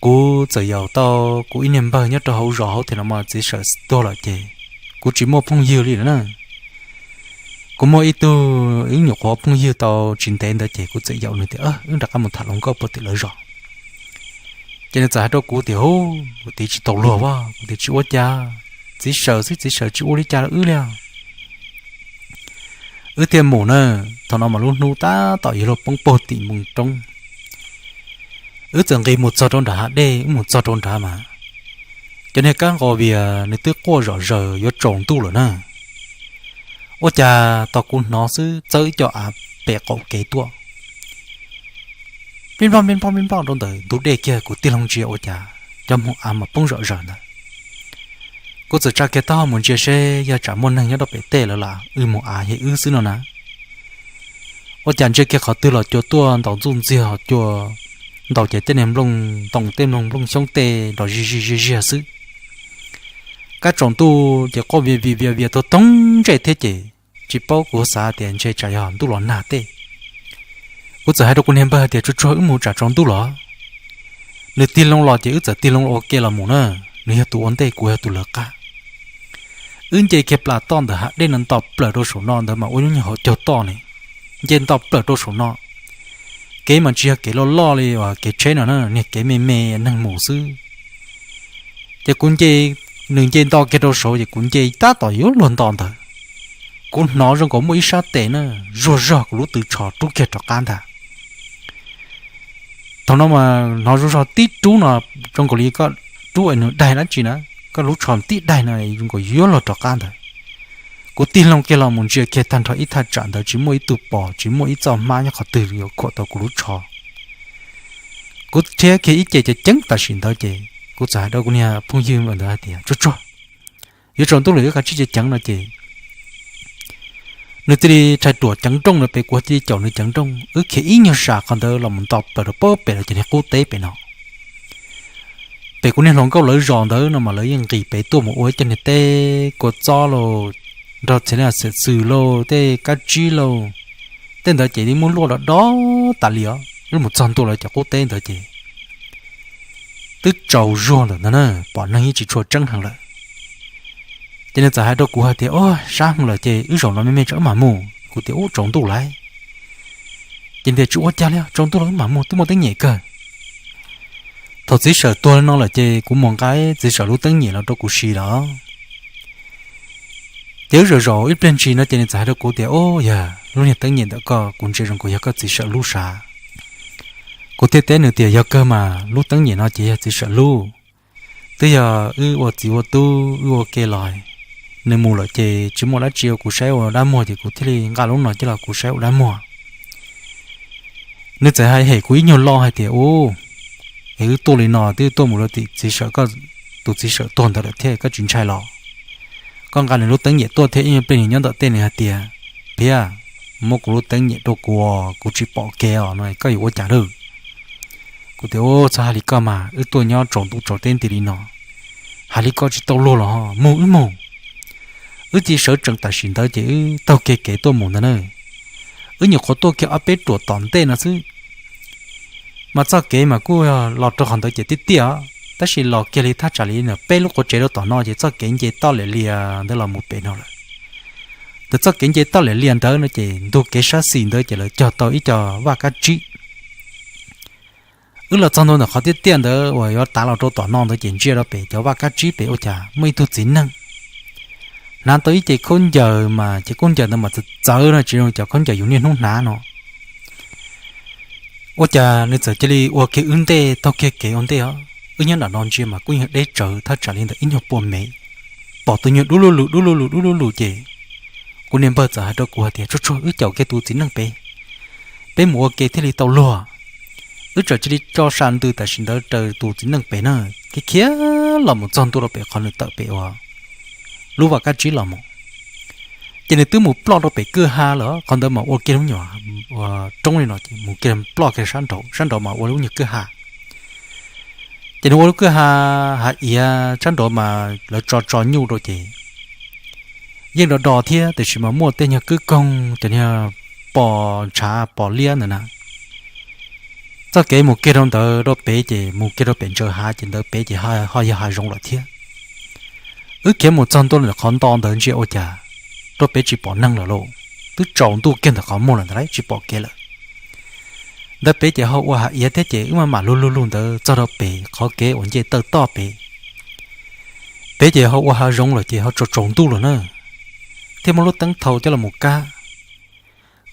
kuv txawm yaum tau kuv ib niag npawg nyob rau hauv zos hauv thiab no mas txiv Sawm tuag lawm ces kuv tsis muaj phooj ywg li lawm na. Kuv muaj ib tug, ib nyuam qhuav phooj ywg tau tsis ntev ntawd ces kuv txawm yaum nws tias wb rov qab mus tham hluas nkauj puag tim lawv zos. Ces nws txawm hais rau kuv tias hu, kuv tias tsis tau luag vaj, kuv tias tsis ua cas, txiv Sawm xwb txiv Sawm tsis ua li cas rau wb li. Wb thiaj mus na, thaum no mas lub hnub tab tom yuav luag poob puag tim mus roob. Wb txawm nqis mus txog rau nram hav dej, wb mus txog rau nrad mas cov niag kab nqos vias nws twb quaj zom zaws yuav tsaus ntuj lawm na. Ua cas tau kuv hnov xwb txawb ib co av pem qaum kev tuaj, pib nploj pib nploj pib nploj rau ntawm ntug dej kiag, kuv tig loo ntsia ua cas cov moos av mas poob zom zaws ntawd. Kuv txawm tsa kiag taub hau mus ntsia seb yog tsam muaj neeg nyob rau pem tej lawv lam wb moos av hem wb xwb no na. Ua cas ntsia kiag qhov twg los cua tuaj ntaus ntxuj ntxiag, cua ntaus ces tej niag nplooj ntoo tej nplooj nplooj xyoob tej nrov zig zig zig ziag xwb. Kab tsaus ntuj ces quaj vias vias vias vias tuag toog ntsej thiab ces tsis paub, kuv xav tias ntshe tsam yog ntuj los nag tej. Kuv txawm hais rau kuv niag npawg tias tsuag tsuag wb mus tsam tsaus ntuj los. Nws tig loo los ces wb txawm tig loo ua ke los mus na, nws yog tus ua ntej kuv yog tus lawv qab. Wb nce kiag plas toj ntawm hav dej no nto plaws rau saum no ntawd mas ua nyuag hauv caug toj ne, nce nto plaws rau saum no. Kev mas tsis yog kev loj loj li uas kev tsheb no na, niag kev me me neeg mus xwb. Ces kuv nce, nws nce nto kiag rau saud ces kuv nce tab tom yuav luag nto ntawd, kuv hnov zoo nkaus muaj ib sab tes na zuag zog kuv lub tw tsho rub kiag rov qab ntag. Thaum no mas hnov zuag zog tib rub no zoo nkaus li koj rub es nws daig dab tsi na, koj lub tsho tib daig no zoo nkaus yuav luag rov qab ntawd. Kuv tig loo kiag los mus ntsia kiag tag nrho ib thaj tsam ntawd tsis muaj ib tug pos tsis muaj ib txoj hmab nyob qhov twg yuav khuam tau kuv lub tsho. Kuv rhiab kiag ib ce ceev ceev tam sim ntawd ces kuv txawm hais rau kuv niag phooj ywg ntawd hais tias tsuag tsuag, yuav tsaus ntuj lawm wb kav tsij ceev ceev no ces nws thiaj li rhais ruam ceev nrooj lawm pem, kuv thiaj li caum nws ceev nrooj, wb khiav ib nyuag sam qhov ntawd los mus nto plaws rau pem lawv cov niag qub teb pem no. Pem kuv niag hluas nkauj lawv zos ntawd no mas lawv yeej nqis pem tuaj mus ua ib co niag teb kua txob lauj, nrog txhia li xiam xwm lauj, tej kab tsib lauj, tej ntawd ces yeej muab luaj do do tas li os. Wb mus txog ntua lawv cov qub teb ntawd ces twb tsaus zuag ntawm ntag na, pom neeg yeej tsis tshua tseeb heev lawm. Ces nws txawm hais rau kuv hais tias, Ua, sab heev lawm ces wb zaum no me me tso wb mam mus. Kuv tias, Ub, tsaus ntuj lawm. Ces tias, Tsis ua cas li, tsaus ntuj los wb mam mus, twb muaj teeb nyem kawg. Thaum txiv Sawm tuag li no lawm ces kuv mus nqa txiv Sawm lub teeb nyem los rau kuv siv lawm. Ces wb zaum zaum ib pliag ntsis no ces nws txawm hais rau kuv tias, Ub, yog lub niag teeb nyem ntawm koj kuv ntsia zoo kuv yog koj txiv Sawm lub sav. Kuv thiaj teb nws tias, Yog kawg mas, lub teeb nyem no ces yog txiv Sawm lub. Twb yog wb ua txiv ua tub wb ua ke los, nws mus lawm ces tsis muaj dab tsi ua kuv saib ua dab muag ces kuv thiaj li nqa lub no coj los kuv saib ua dab muag. Nws txawm hais hem kuv ib nyuag lo hais tias, Ub, es wb tuaj li no twb tuaj mus rau tim txiv Sawm, koj tus txiv Sawm tuag ntawd lawm thiab koj tsis ntshai los? Koj nqa nws lub teeb nyem tuaj thiab ib nyuag pliag nws nyob ntawm tej nws hais tias, Phiab, muab kuv lub teeb nyem rau kuv, kuv tsis pom kev os no koj yuav ua cas lawm? Kuv tias, Ub, txhob hais li koj mas, wb tuaj nyob tsaus ntuj tsaus teb nti li no, hais li koj tsis tau luag los ho mus wb mus. Wb cia li sawv tsees tam sim ntawd ces wb taug kiag kev tuaj mus ntag na. Wb nyuam qhuav tuaj kiag ob peb ruam tom ntej no xwb, mas txoj kev mas kuj los rau qhov ntawd ces tiaj tiaj, tab sis los kiag li thaj tsam li peb lub quav tsev rau tom no ces txoj kev nce toj liam lias ntawd los mus pem no lawm. Ntawm txoj kev nce toj liam lias ntawd no ces ntug kev sab xis ntawd ces lawv cog tau ib co vaj kab tsib. Wb los txog ntua ntawm qhov tiaj tiaj ntawd uas yuav tav los rau tom no ntawd ces ntsia rau pem cov vaj kab tsib pem ua cas muaj ib tug txiv neej hnav tau ib ce khaub ncaws mas ces khaub ncaws ntawd mas txawv txawv no tsis zoo cov khaub ncaws yus niaj hnub hnav no. Ua cas nws txawm cia li ua kiag wb ntej taug kiag kev ua ntej os. Wb nyob nram no ntsia mas kuj yog deb tsawv thaj tsam li ntawm ib nyuag pua mev, pom tus nyuag dub lub lug dub lub lug dub lub lug ces kuv niag npawg txawm hais rau kuv hais tias, Tsuag tsuag, wb caum kiag tus txiv neej pem, peb mus ua ke thiaj li tau luag. Wb txawm cia li tso sa ntws tam sim ntawd raws tus txiv neej pem na, khiav khiav los mus txog ntua rau pem qhov nws tawm pem uas lub vaj kab tsib los mus. Ces nws twb mus ploj rau pem kwj ha lawm, qhov ntawd mas ua kiag lub nyuag roob li no ces mus kiag ploj kiag sab nraud, sab nraud mas ua lub nyuag kwj ha. Ces nws ua lub kwj ha, hav iav sab nraud mas lawv tso tso nyuj rau ces yeej do do thiab tiam sis mas muaj tej nyuag kwj koog cov niag pos ntshav pos liab ntawd na. Txoj kev mus kiag rau ntawd rau pem ces mus kiag rau pem ntsaws hav ces ntawd pem ces ho yog hav zoov lawm thiab. Wb khiav mus txog ntua qhov nto ntawd ntsia ua cas rau pem tsis pom neeg lawm lauj, twb tsaus ntuj kiag ntawm qhov muag lawm ntawd tsis pom kev lawm. Ntawd pem ces ho ua hav iav thiab ces wb maj mam lug lug lug ntawd txog rau pem qhov kev uas nce taw toj pem. Pem ces ho ua hav zoov lawm ces ho tsaus tsaus ntuj lawm na, thiaj muab lub teeb thau coj los mus kab.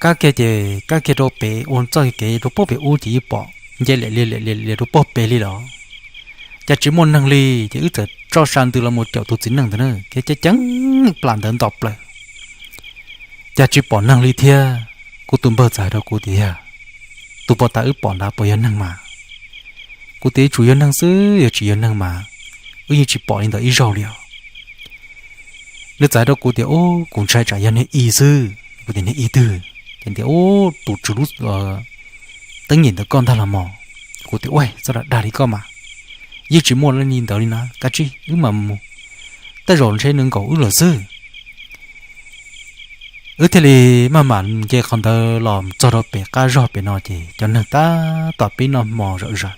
Kab kiag ces kab kiag rau pem ua txoj kev rau pem ub ces yeej pom nce liam liam liam liam rau pem li lawm. Cas tsis muaj neeg li, ces wb txawm tso sa ntws los mus caum tus txiv neej ntawd na, kev ceev ceev plas ntawd nto plaws. Cas tsis pom neeg li thiab. Kuv tus npawg txawm hais rau kuv tias, Yog tus pos tas wb pom ntawd puas yog neeg mas? Kuv tias, Tsuas yog neeg xwb, yog tsis yog neeg mas wb yeej tsis pom li ntawd ib zaug li os. Nws txawm hais rau kuv tias, Ub, kuv ntshai tsam yog niag i xwb. Kuv tias, Niag i twg? Ces tias, Ub, tus tswv lub teeb nyem ntawm koj ntag los mas. Kuv tias, Ua, txhob dag dag li koj mas, yeej tsis muaj li ntawd li na, kav tsij wb mam mus, tej zaum ntshe nws nkaum wb lawm xwb. Wb thiaj li maj mam nce qhov ntawd los txog rau pem qab zog pem no ces cov neeg tab tom pib noj hmo zom zaws.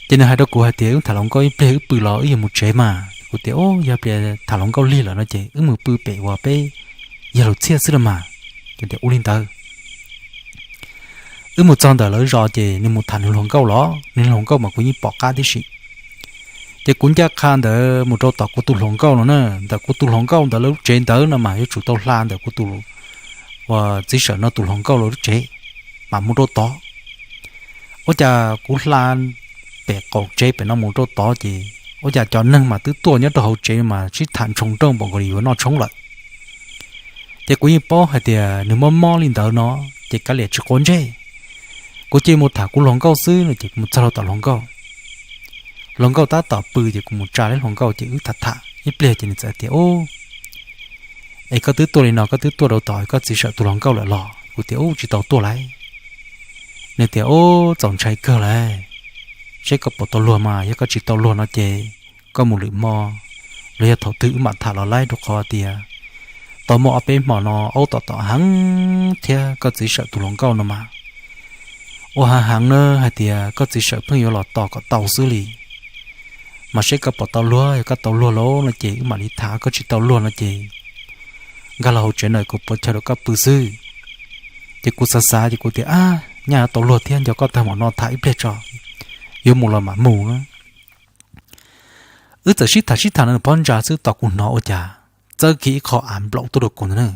Ces nws hais rau kuv hais tias, Wb tham hluas nkauj ib pliag wb pw los wb yuav mus tsev mas. Kuv tias, Ub, yog pliag tham hluas nkauj lig lawm no ces wb mus pw pem uas peb yawg Laus Txhiaj xwb los mas. Ces tias, Ua li ntawd. Wb mus txog ntawm lawv zos ces nws mus tham nws hluas nkauj los, nws hluas nkauj mas kuv yeej pom qab tib si. Ces kuv ncaj qha ntawd mus rau tom kuv tus hluas nkauj no na, ntawm kuv tus hluas nkauj ntawd lawv lub tsev ntawd no mas yuav tsum tau hla ntawm kuv tus uas txiv Sawm no tus hluas nkauj lawv lub tsev, mam mus rau tod. Ua cas kuv hla pem qaum tsev pem no mus rau tod ces ua cas cov neeg mas twb tuaj nyob rau hauv tsev mas sib tham ntshoo nrauj npaum nkaus li yuav noj tshoob lawm. Ces kuv yeej paub hais tias nws mob mob li ntawd no, ces kav liam tsis quav ntsej, kuv cia li mus tham kuv hluas nkauj xwb no ces kuv mus txog rau tom hluas nkauj. Hluas nkauj tab tom pw ces kuv mus tsa li hluas nkauj ces wb tham tham ib pliag ces nws txawm tias, Ub, Es koj twb tuaj li no, koj twb tuaj rau tom koj txiv Sawm tus hluas nkauj lawm los? Kuv tias, Ub, tsis tau tuaj lauj. Nws tias, Ub, txaus ntshai kawg lauj. Seb koj puas tau luag mas, yog koj tsis tau luag no ces koj mus lwm hmo, los yog thaum twg wb mam tham los laib, rau qhov tias tau muaj ob peb hmo no aub tom tom heev thiab koj txiv Sawm tus hluas nkauj no mas ua heev heev na, hais tias koj txiv Sawm pheej yuav los tos kom tau xwb li. Mas seb koj puas tau luag, yog koj tau luag lauj no ces wb mam li tham, koj tsis tau luag no ces nkag los hauv tsev na, kuv puav chaw rau koj pw xwb. Ces kuv xav xav ces kuv tias, Ab, nyaj tau luag thiab, nco koj tag mam no tham ib pliag tso, yuav mus los mam mus. Wb txawm sib tham sib tham no nws pob ntsa xwb, tos kuv hnov ua cas txawb kiag ib qho av nplaum tuaj rau kuv ntawd na,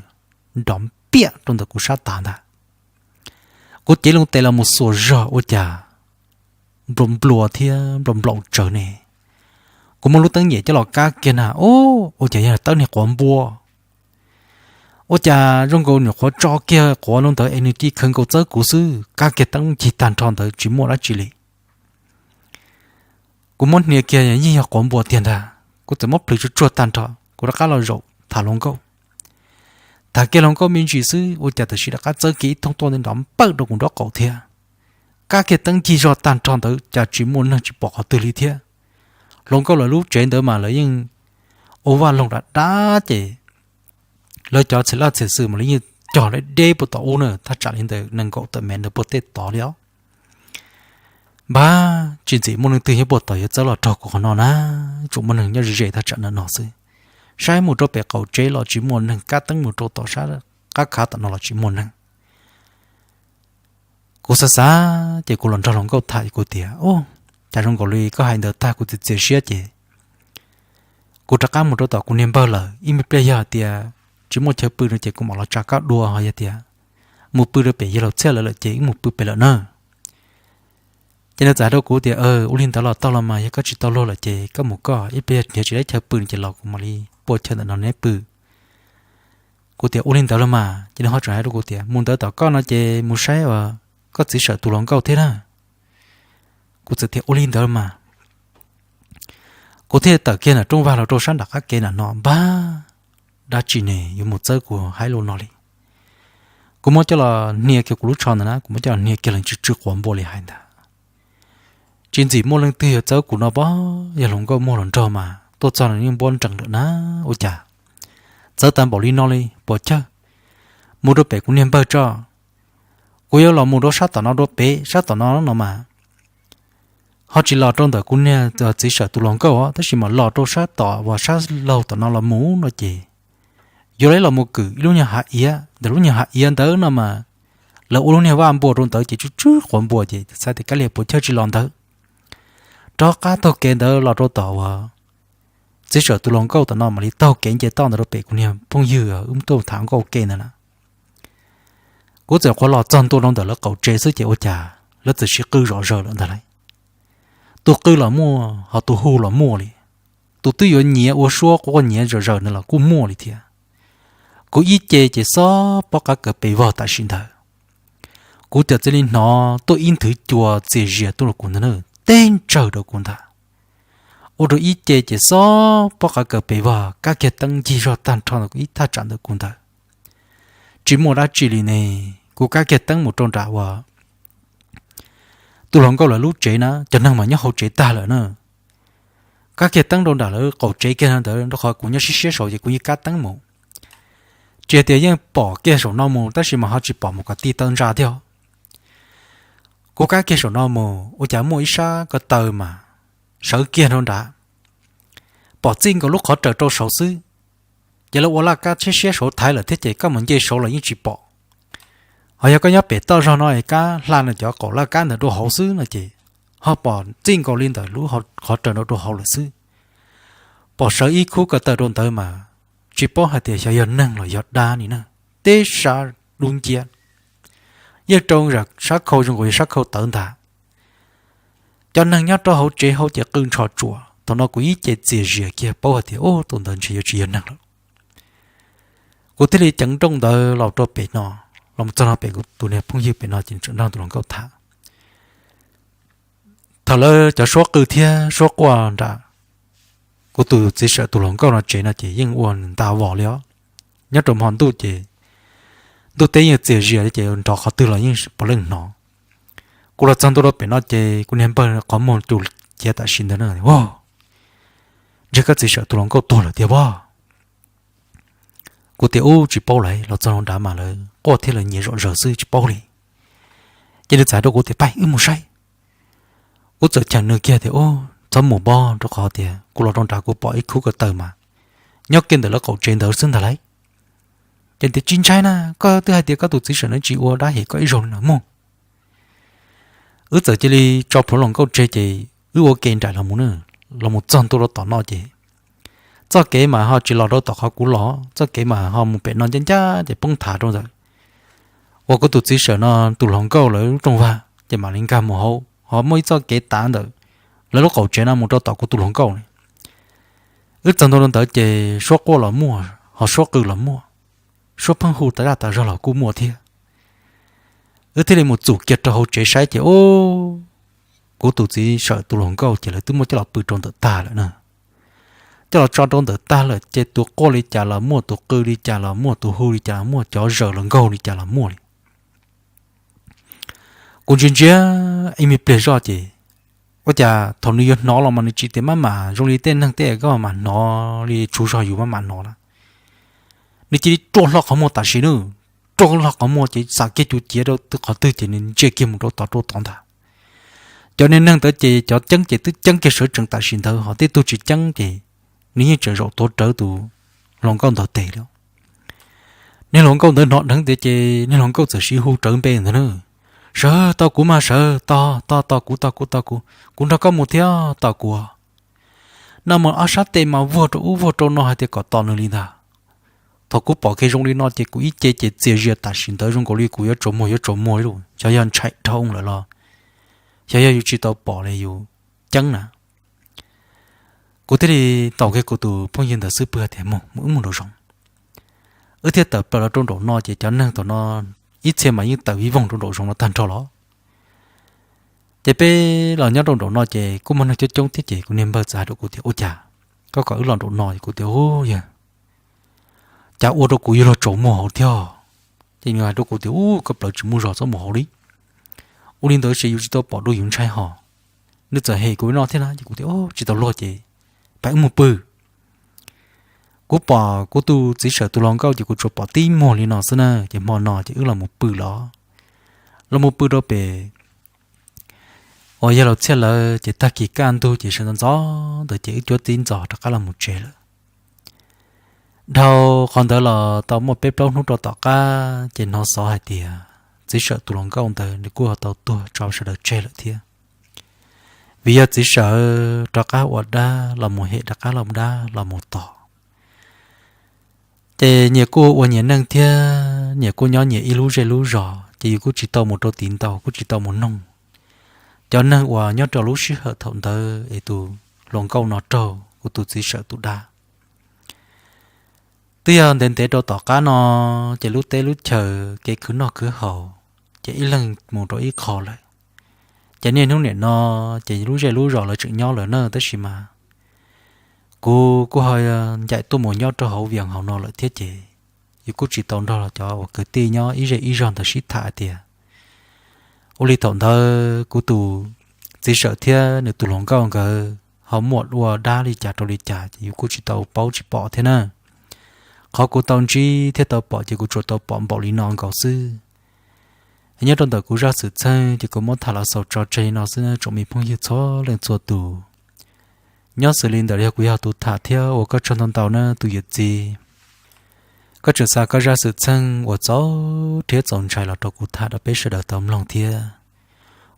nrov npiaj rau ntawm kuv sab tav ntag. Kuv cev loo tes los mus xuas zog ua cas nplua nplua thiab nplaum nplaum tsawv ne. Kuv muab lub teeb nyem coj los kab kiag na, ub, ua cas yog tawb niag quav npua. Ua cas zoo nkaus nyuam qhuav tso kiag quav no ntawd es nws cia li khawv nkaus txawb kuv xwb, kab kiag teeb ncig tag nrho ntawd tsis muaj dab tsi li. Kuv muab hnia kiag yeej yog quav npua tiag ntag, kuv txawm muab plhws tsuag tsuag tag nrho, kuv rov qab los zaum tham hluas nkauj. Tham kiag hluas nkauj me ntsis xwb ua cas tam sim rov qab txawb kiag ib thooj tuaj nrov npawj rau kuv nraub qaum thiab. Kab kiag teeb ncig zog tag nrho ntawd cas tsis muaj neeg tsis pom qhov twg li thiab. Hluas nkauj lawv lub tsev ntawd mas lawv yeej ua vaj loog dav dav ces lawv cov txhia laj txhia xwm mas lawv yeej cog deb deb puag tom ub na, thaj tsam li ntawm nees nkaum tawm mev ntawd puag tej tod li os. Npab, tsis ntxim muaj neeg twg nyob puag tod yuav txawb los raug kuv qhov no na, tsuas muaj neeg nyob ze ze thaj tsam no no xwb. Saib mus rau pem qaum tsev los tsis muaj neeg, kab teeb mus rau tom sab qab khav tom no los tsis muaj neeg. Kuv xav xav ces kuv los nrog hluas nkauj tham es kuv tias, Ub, cas zoo nkaus li koj hais ntawd tag kuv txias txias siab ces kuv rov qab mus rau tom kuv niag npawg lawm, ib me pliag yog tias tsis muaj chaw pw no ces kuv mam los tsa koj dua, ho yog tias mus pw rau pem yawg laus Txhiaj lawv lawm ces wb mus pw pem lawm na. Ces nws txawm hais rau kuv tias, Ua li ntawd los tau los mas, yog koj tsis tau luag lawm ces koj mus koj, ib pliag yog nrhiav tsis tau chaw pw no ces los kuv mam li pua chaw ntawm no neb pw. Kuv tias, Ua li ntawd los mas. Ces nws ho tseem hais rau kuv tias, Mus ntawd tom koj no ces mus saib uas koj txiv Sawm tus hluas nkauj thiab na. Kuv txawm tias, Ua li ntawd los mas. Kuv thiaj tawm kiag nram rooj vag los rau sab nram qab kev nram no, npab, dab tsi ne yuav mus txawb kuv haib luaj no li. Kuv muab coj los hnia kiag kuv lub tsho ntawd na, kuv muab coj los hnia kiag lees tsw tsw quav npua li hais ntag. Tsis ntxim muaj leej twg yuav txawb kuv no pob, yog hluas nkauj muag hluas nraug mas tuaj txog no yeej npuab nrees lawm na. Ua cas txawb tag npaum li no li puas chawj. Mus rau pem kuv niag npawg tso. Kuv yuav los mus rau sab tom no, rau pem sab tom no no mas ho tsis los rau ntawm kuv niag txiv Sawm tus hluas nkauj os, tab sis mas los rau sab tom uas sab laug tom no los mus no ces yuav los mus kwm ib lub nyuag hav iav, ntawm lub nyuag hav iav ntawd no mas lawv ua lub niag vaj npua rau ntawd ces tsw tsw quav npua ces xav tias kav liam puas chawj tsis los ntawd. Rov qab taug kev ntawd los rau tom uas txiv Sawm tus hluas nkauj tom no mam li taug kev nce toj ntawd rau pem kuv niag phooj ywg wb tuaj tham nkauj ua ke ntawd na. Kuv txawm qhuav los txog ntua rau ntawm lawv qaum tsev xwb ces ua cas lawv txawm sib qw zom zaws lawm ntag lauj. Tus qw los muaj, ho tus hu los muaj li. Tus twb yuav nyiav ua suab quaj nyiav zom zaws ntawd los kuj muaj li thiab. Kuv ib ce ces xob pob qab kaws pes vog tam sim ntawd. Kuv cov txiv li hnov tuaj ib nthwv cua txias zias tuaj rau kuv ntag na, teb ntsawg rau kuv ntag. Ua rau ib ce ces xob pob qab kaws pes vog, kab kiag teeb ncig zog tag nrho ntawm kuv ib thaj tsam ntawm kuv ntawd. Tsis muaj dab tsi li ne, kuv kab kiag teeb mus rau nram uas tus hluas nkauj lawv lub tsev na, cov neeg mas nyob hauv tsev tag lawm na. Kab kiag teeb rau nram lawv qaum tsev kiag no ntawd, rau qhov kuv nyob siab siab saud ces kuv yeej kab teeb mus. Tsis hais tias yeej pom kiag saum no mus, tab sis mas ho tsis pom mus kom ti taw ntsa thiab. Kuv kab kiag saum no mus ua cas muaj ib sab ko taw mas sawv kiag rau nram, pom txij nkaus lub qhov raws rau saud xwb. Ces lawv ua laj kab siab siab saud thaiv lawm thiab ces koj mus nce saud los yeej tsis pom. Ho yog koj nyob pem toj zog no es kab hla nws cov qaum laj kab ntawd rau hauv xwb no ces ho pom txij nkaus li ntawm lub qhov raws rau rau hauv lawm xwb. Pom sawv ib khub ko taw rau ntawd mas tsis paub hais tias xyov yog neeg los yog dab ni na. Teb sab dub nciab, yeej rau sab khau zoo nkaus yog sab khau tawv ntag. Cov neeg nyob rau hauv tsev hauv ces qw ntsho tsuas. Thaum no kuv ib ce txias zias kiag paub hais tias ub, tus ntawd ntshe yuav tsis yog neeg lawm. Kuv thiaj li ceev nrooj ntawd los rau pem no, los txog no pem kuv tus niag phooj ywg pem no ces tseem nrog tus hluas nkauj tham. Thaum lawv cov suab qw thiab suab quaj nram kuv tus txiv Sawm tus hluas nkauj no tsev no ces yeej ua nta vos li os. Nyob rau hmo ntuj ces ntuj teb yeej txias zias li ces nrov qhov twg los yeej puav leej hnov. Kuv los txog ntua rau pem no ces kuv niag npawg qhov muag rus ciav tam sim ntawd na, Ua, ntshe koj txiv Sawm tus hluas nkauj tuag lawm tiag pob. Kuv tias, Ub, tsis paub lawm, los txog nraud mas lawv quaj thiab lawv nyiav zom zaws xwb, tsis paub li. Ces nws txawm hais rau kuv tias, Pab wb mus saib. Kuv txawm cheem nws kiag tias, Ub, txhob mus pob, rau qhov tias kuv los rau nrad kuv pom ib khub ko taw mas nyob kiag ntawm lawv qaum tsev ntawd xwb ntag lauj. Ces tias, Tsis ntshai na, koj twb hais tias koj tus txiv Sawm na tsis ua dab hem koj ib zaug li no mus. Wb txawm cia li tso plhuav hluas nkauj tseg ces wb ua ke nraim los mus, los mus txog ntua rau tom no ces txoj kev mas ho tsis los rau tom qhov kuv los, txoj kev mas ho mus pem no ncaj ncaj ces poob thav rau ntawd. Uas kuv tus txiv Sawm no tus hluas nkauj lawv lub rooj vag ces mam li nkag mus hauv, ho muaj ib txoj kev tav ntawm lawv lub qaum tsev no mus rau tom kuv tus hluas nkauj. Wb txog ntua rau ntawd ces suab quaj los muaj, ho suab qw los muaj, suab pheej hu tas zaj tas zog los kuj muaj thiab. Wb thiaj li mus txum kiag rau hauv tsev saib ces, Ub, kuv tus txiv Sawm tus hluas nkauj ces lawv twb muab coj los pw rau ntawm tag lawm na. Coj los tso rau ntawm tag lawm ces tus quaj li cas los muaj, tus qw li cas los muaj, tus hu li cas los muaj, cov zaws los nkaug li cas los muaj li. Kuv ntsia ntsia ib me pliag zoj ces, ua cas thaum nws yuav hnov los mas nws tsis tias maj mam zoo li tej neeg tej koj mam hnov li tsuv zog yus maj mam hnov na. Nws cia li rua hlo qhov muag tam sim ntawd, rua hlo qhov muag ces xam kiag cus ciav rau qhov twg ces nws ntsia kiag mus rau tod rau tod ntag. Cov niag neeg ntawd ces cov ceeb ces twb ceeb kiag sawv tsees tam sim ntawd, ho tej tug tsis ceeb ces nws yeej tseem zaum tuav rawv tus hluas nkauj ntawd tes li. Niag hluas nkauj ntawd hnov dheev tias ces niag hluas nkauj txawm sib hu rawv npe ntag na, Sawv, tos kuv mas, Sawv, tos, tos, tos kuv, tos kuv, tos kuv, kuv nrog koj mus thiab, tos kuv. Naj mas ob sab tes mas vuag rau ub vuag rau no hais tias kom tos nws li ntag. Thaum kuv pom kiag zoo li no ces kuv ib ce ces txias zias tam sim ntawd zoo nkaus li kuv yuav tsaus muag yuav tsaus muag li, xyov yog ntshai dhau lawm los xyov yog yus tsis tau pom li yus ceeb na. Kuv thiaj li taus kiag kuv tus phooj ywg ntawd xub pwg tias, Mus, mus, wb mus nraum zoov. Wb thiaj tawm plaws los rau nraum no ces cov neeg thaum no ib txhia mas yeej tawm vij voog rau nraum zoov no tag nrho los. Ces peb los nyob rau nraum no ces kuj muaj neeg coob coob thiab ces kuv niag npawg txawm hais rau kuv tias, Ua cas koj kom wb los nraum no? Kuv tias, Ub, yog cas ua rau kuv yuav luag tsaus muag hauv thiab. Ces nws hais rau kuv tias, Ub, koj plawv tsis muaj zog txhob mus hauv li. Ua li ntawd ces yus tsis tau pom dua yus ntshai hos. Nws txawm hem kuv no thiab na ces kuv tias, Ub, tsis tau luag ces pab wb mus pw. Kuv pom kuv tus txiv Sawm tus hluas nkauj ces kuv tsuas pom tib muag li no xwb na, ces hmo no ces wb los mus pw los, los mus pw rau pem uas yog Laus Txhiaj lawv ces tag kis kaj ntug ces sawv ntxov ntxov ntawd ces wb cuab tib ntxov rov qab los mus tsev lawm. Dhau qhov ntawd los tau muaj peb plaub hnub rau tom qab ces hnov xov hais tias txiv Sawm tus hluas nkauj ntawd nws kuj ho tau tuag tso sawv daws tseg lawm thiab. Vim yog txiv Sawm rov qab ua dab los mus hem rov qab los dab los mus tos, ces nyias kuj ua nyias neej thiab nyias kuj nyob nyias ib lub zej lub zos ces yus kuj tsis tau mus rau tid ntau kuj tsis tau mus noog cov neeg uas nyob rau lub sij hawm thaum ntawd es tus hluas nkauj no raug kuv tus txiv Sawm tus dab. Twb yog ntev ntev rau tom qab no ces lub teb lub chaws kev khwv noj khwv haus ces ib leeg mus rau ib qho lawm. Ces niaj hnub nim no ces lub zej lub zos lawv tseem nyob lawm na, tab sis mas kuv kuj ho ncaim tuaj mus nyob rau hauv Vias hauv no lawm thiab ces yus kuj tsis tau nrog cov uas kwv tij nyob ib zej ib zog ntawd sib tham hais tias ua li thaum ntawd kuv tus txiv Sawm thiab nws tus hluas nkauj nkawd ho muaj ua dab li cas rau li cas ces yus kuj tsis tau paub tsis pom thiab na. Qhov kuv tau ntsib thiab tau pom ces kuv tsuas tau pom npaum li no nkaus xwb. Nyob rau ntawm kuv zaj xwm txheej ces kuv muab tham los xaus tso tseg li no xwb tsoom me phooj ywg txhua leej txhua tus. Nyob xws li ntawm yog kuv yog tus tham thiab ua koj tsaug ntau ntau na tus yawm txiv. Koj tseem xa koj zaj xwm txheej uas txaus rhiab txaus ntshai los rau kuv tham rau peb sawv daws tau mloog thiab.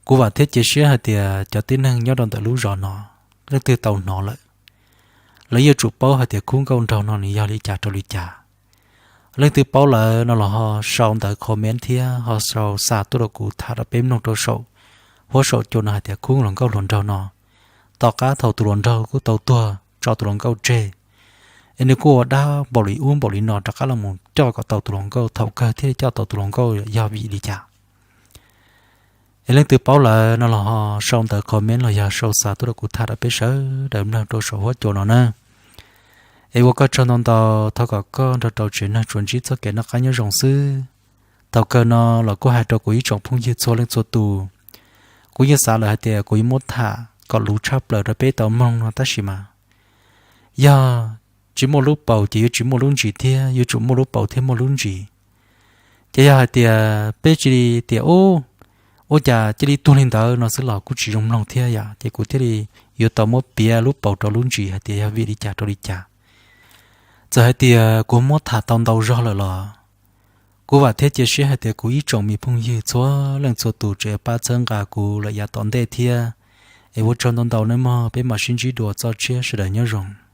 Kuv vam thiab cia siab hais tias cov tib neeg nyob rau ntawm lub zos no, leej twg tau hnov lawm, lawv yuav tsum paub hais tias khub nkauj nraug no nws yog li cas rau li cas. Leej twg paub lawm no los ho sau ntawv comment thiab ho sau xa tuaj rau kuv tham rau peb mloog rau saum huab saum cua no hais tias khub hluas nkauj hluas nraug no, tom qab thaum tus hluas nraug kuj tau tuag tso tus hluas nkauj tseg, es nws kuj ua dab npaum li ub npaum li no rov qab los mus coj kom tau tus hluas nkauj, thaum kawg thiaj coj tau tus hluas nkauj yog vim li cas. Es leej twg paub lawm no los ho sau ntawv comment los yog sau xa tuaj rau kuv tham rau peb sawv daws mloog rau saum huab cua no na. Es ua koj tsaug ntau ntau, thov kom koj nrog rau tsev neeg tsuas ntsib txoj kev noj qab nyob zoo xwb. Thaum kawg no los kuj hais rau kuv ib tsoom phooj ywg txhua leej txhua tus, kuv yeej xav lawm hais tias kuv yuav muab tham kom luv tshaj plaws rau peb tau mloog no tab sis mas yog tsis muaj lub paus ces yuav tsis muaj lub ntsis thiab, yuav tsum muaj lub paus thiab muaj lub ntsis. Ces yog hais tias peb cia li tias ub, ua cas cia li tuag li ntawd no xwb los kuj tsis zoo mloog thiab yom, ces kuv thiaj li yuav tau muab piav lub paus rau lub ntsis hais tias yog vim li cas rau li cas. Txawm hais tias kuv muab tham tau ntau zog lawm los kuv vam thiab cia siab hais tias kuv ib tsoom me phooj ywg txhua leej txhua tus tseem pab txhawb nqa kuv lawm yav tom ntej thiab. Es ua tsaug ntau ntau nawb mog, peb mam sib ntsib dua txoj tshiab, sawv daws nyob zoo.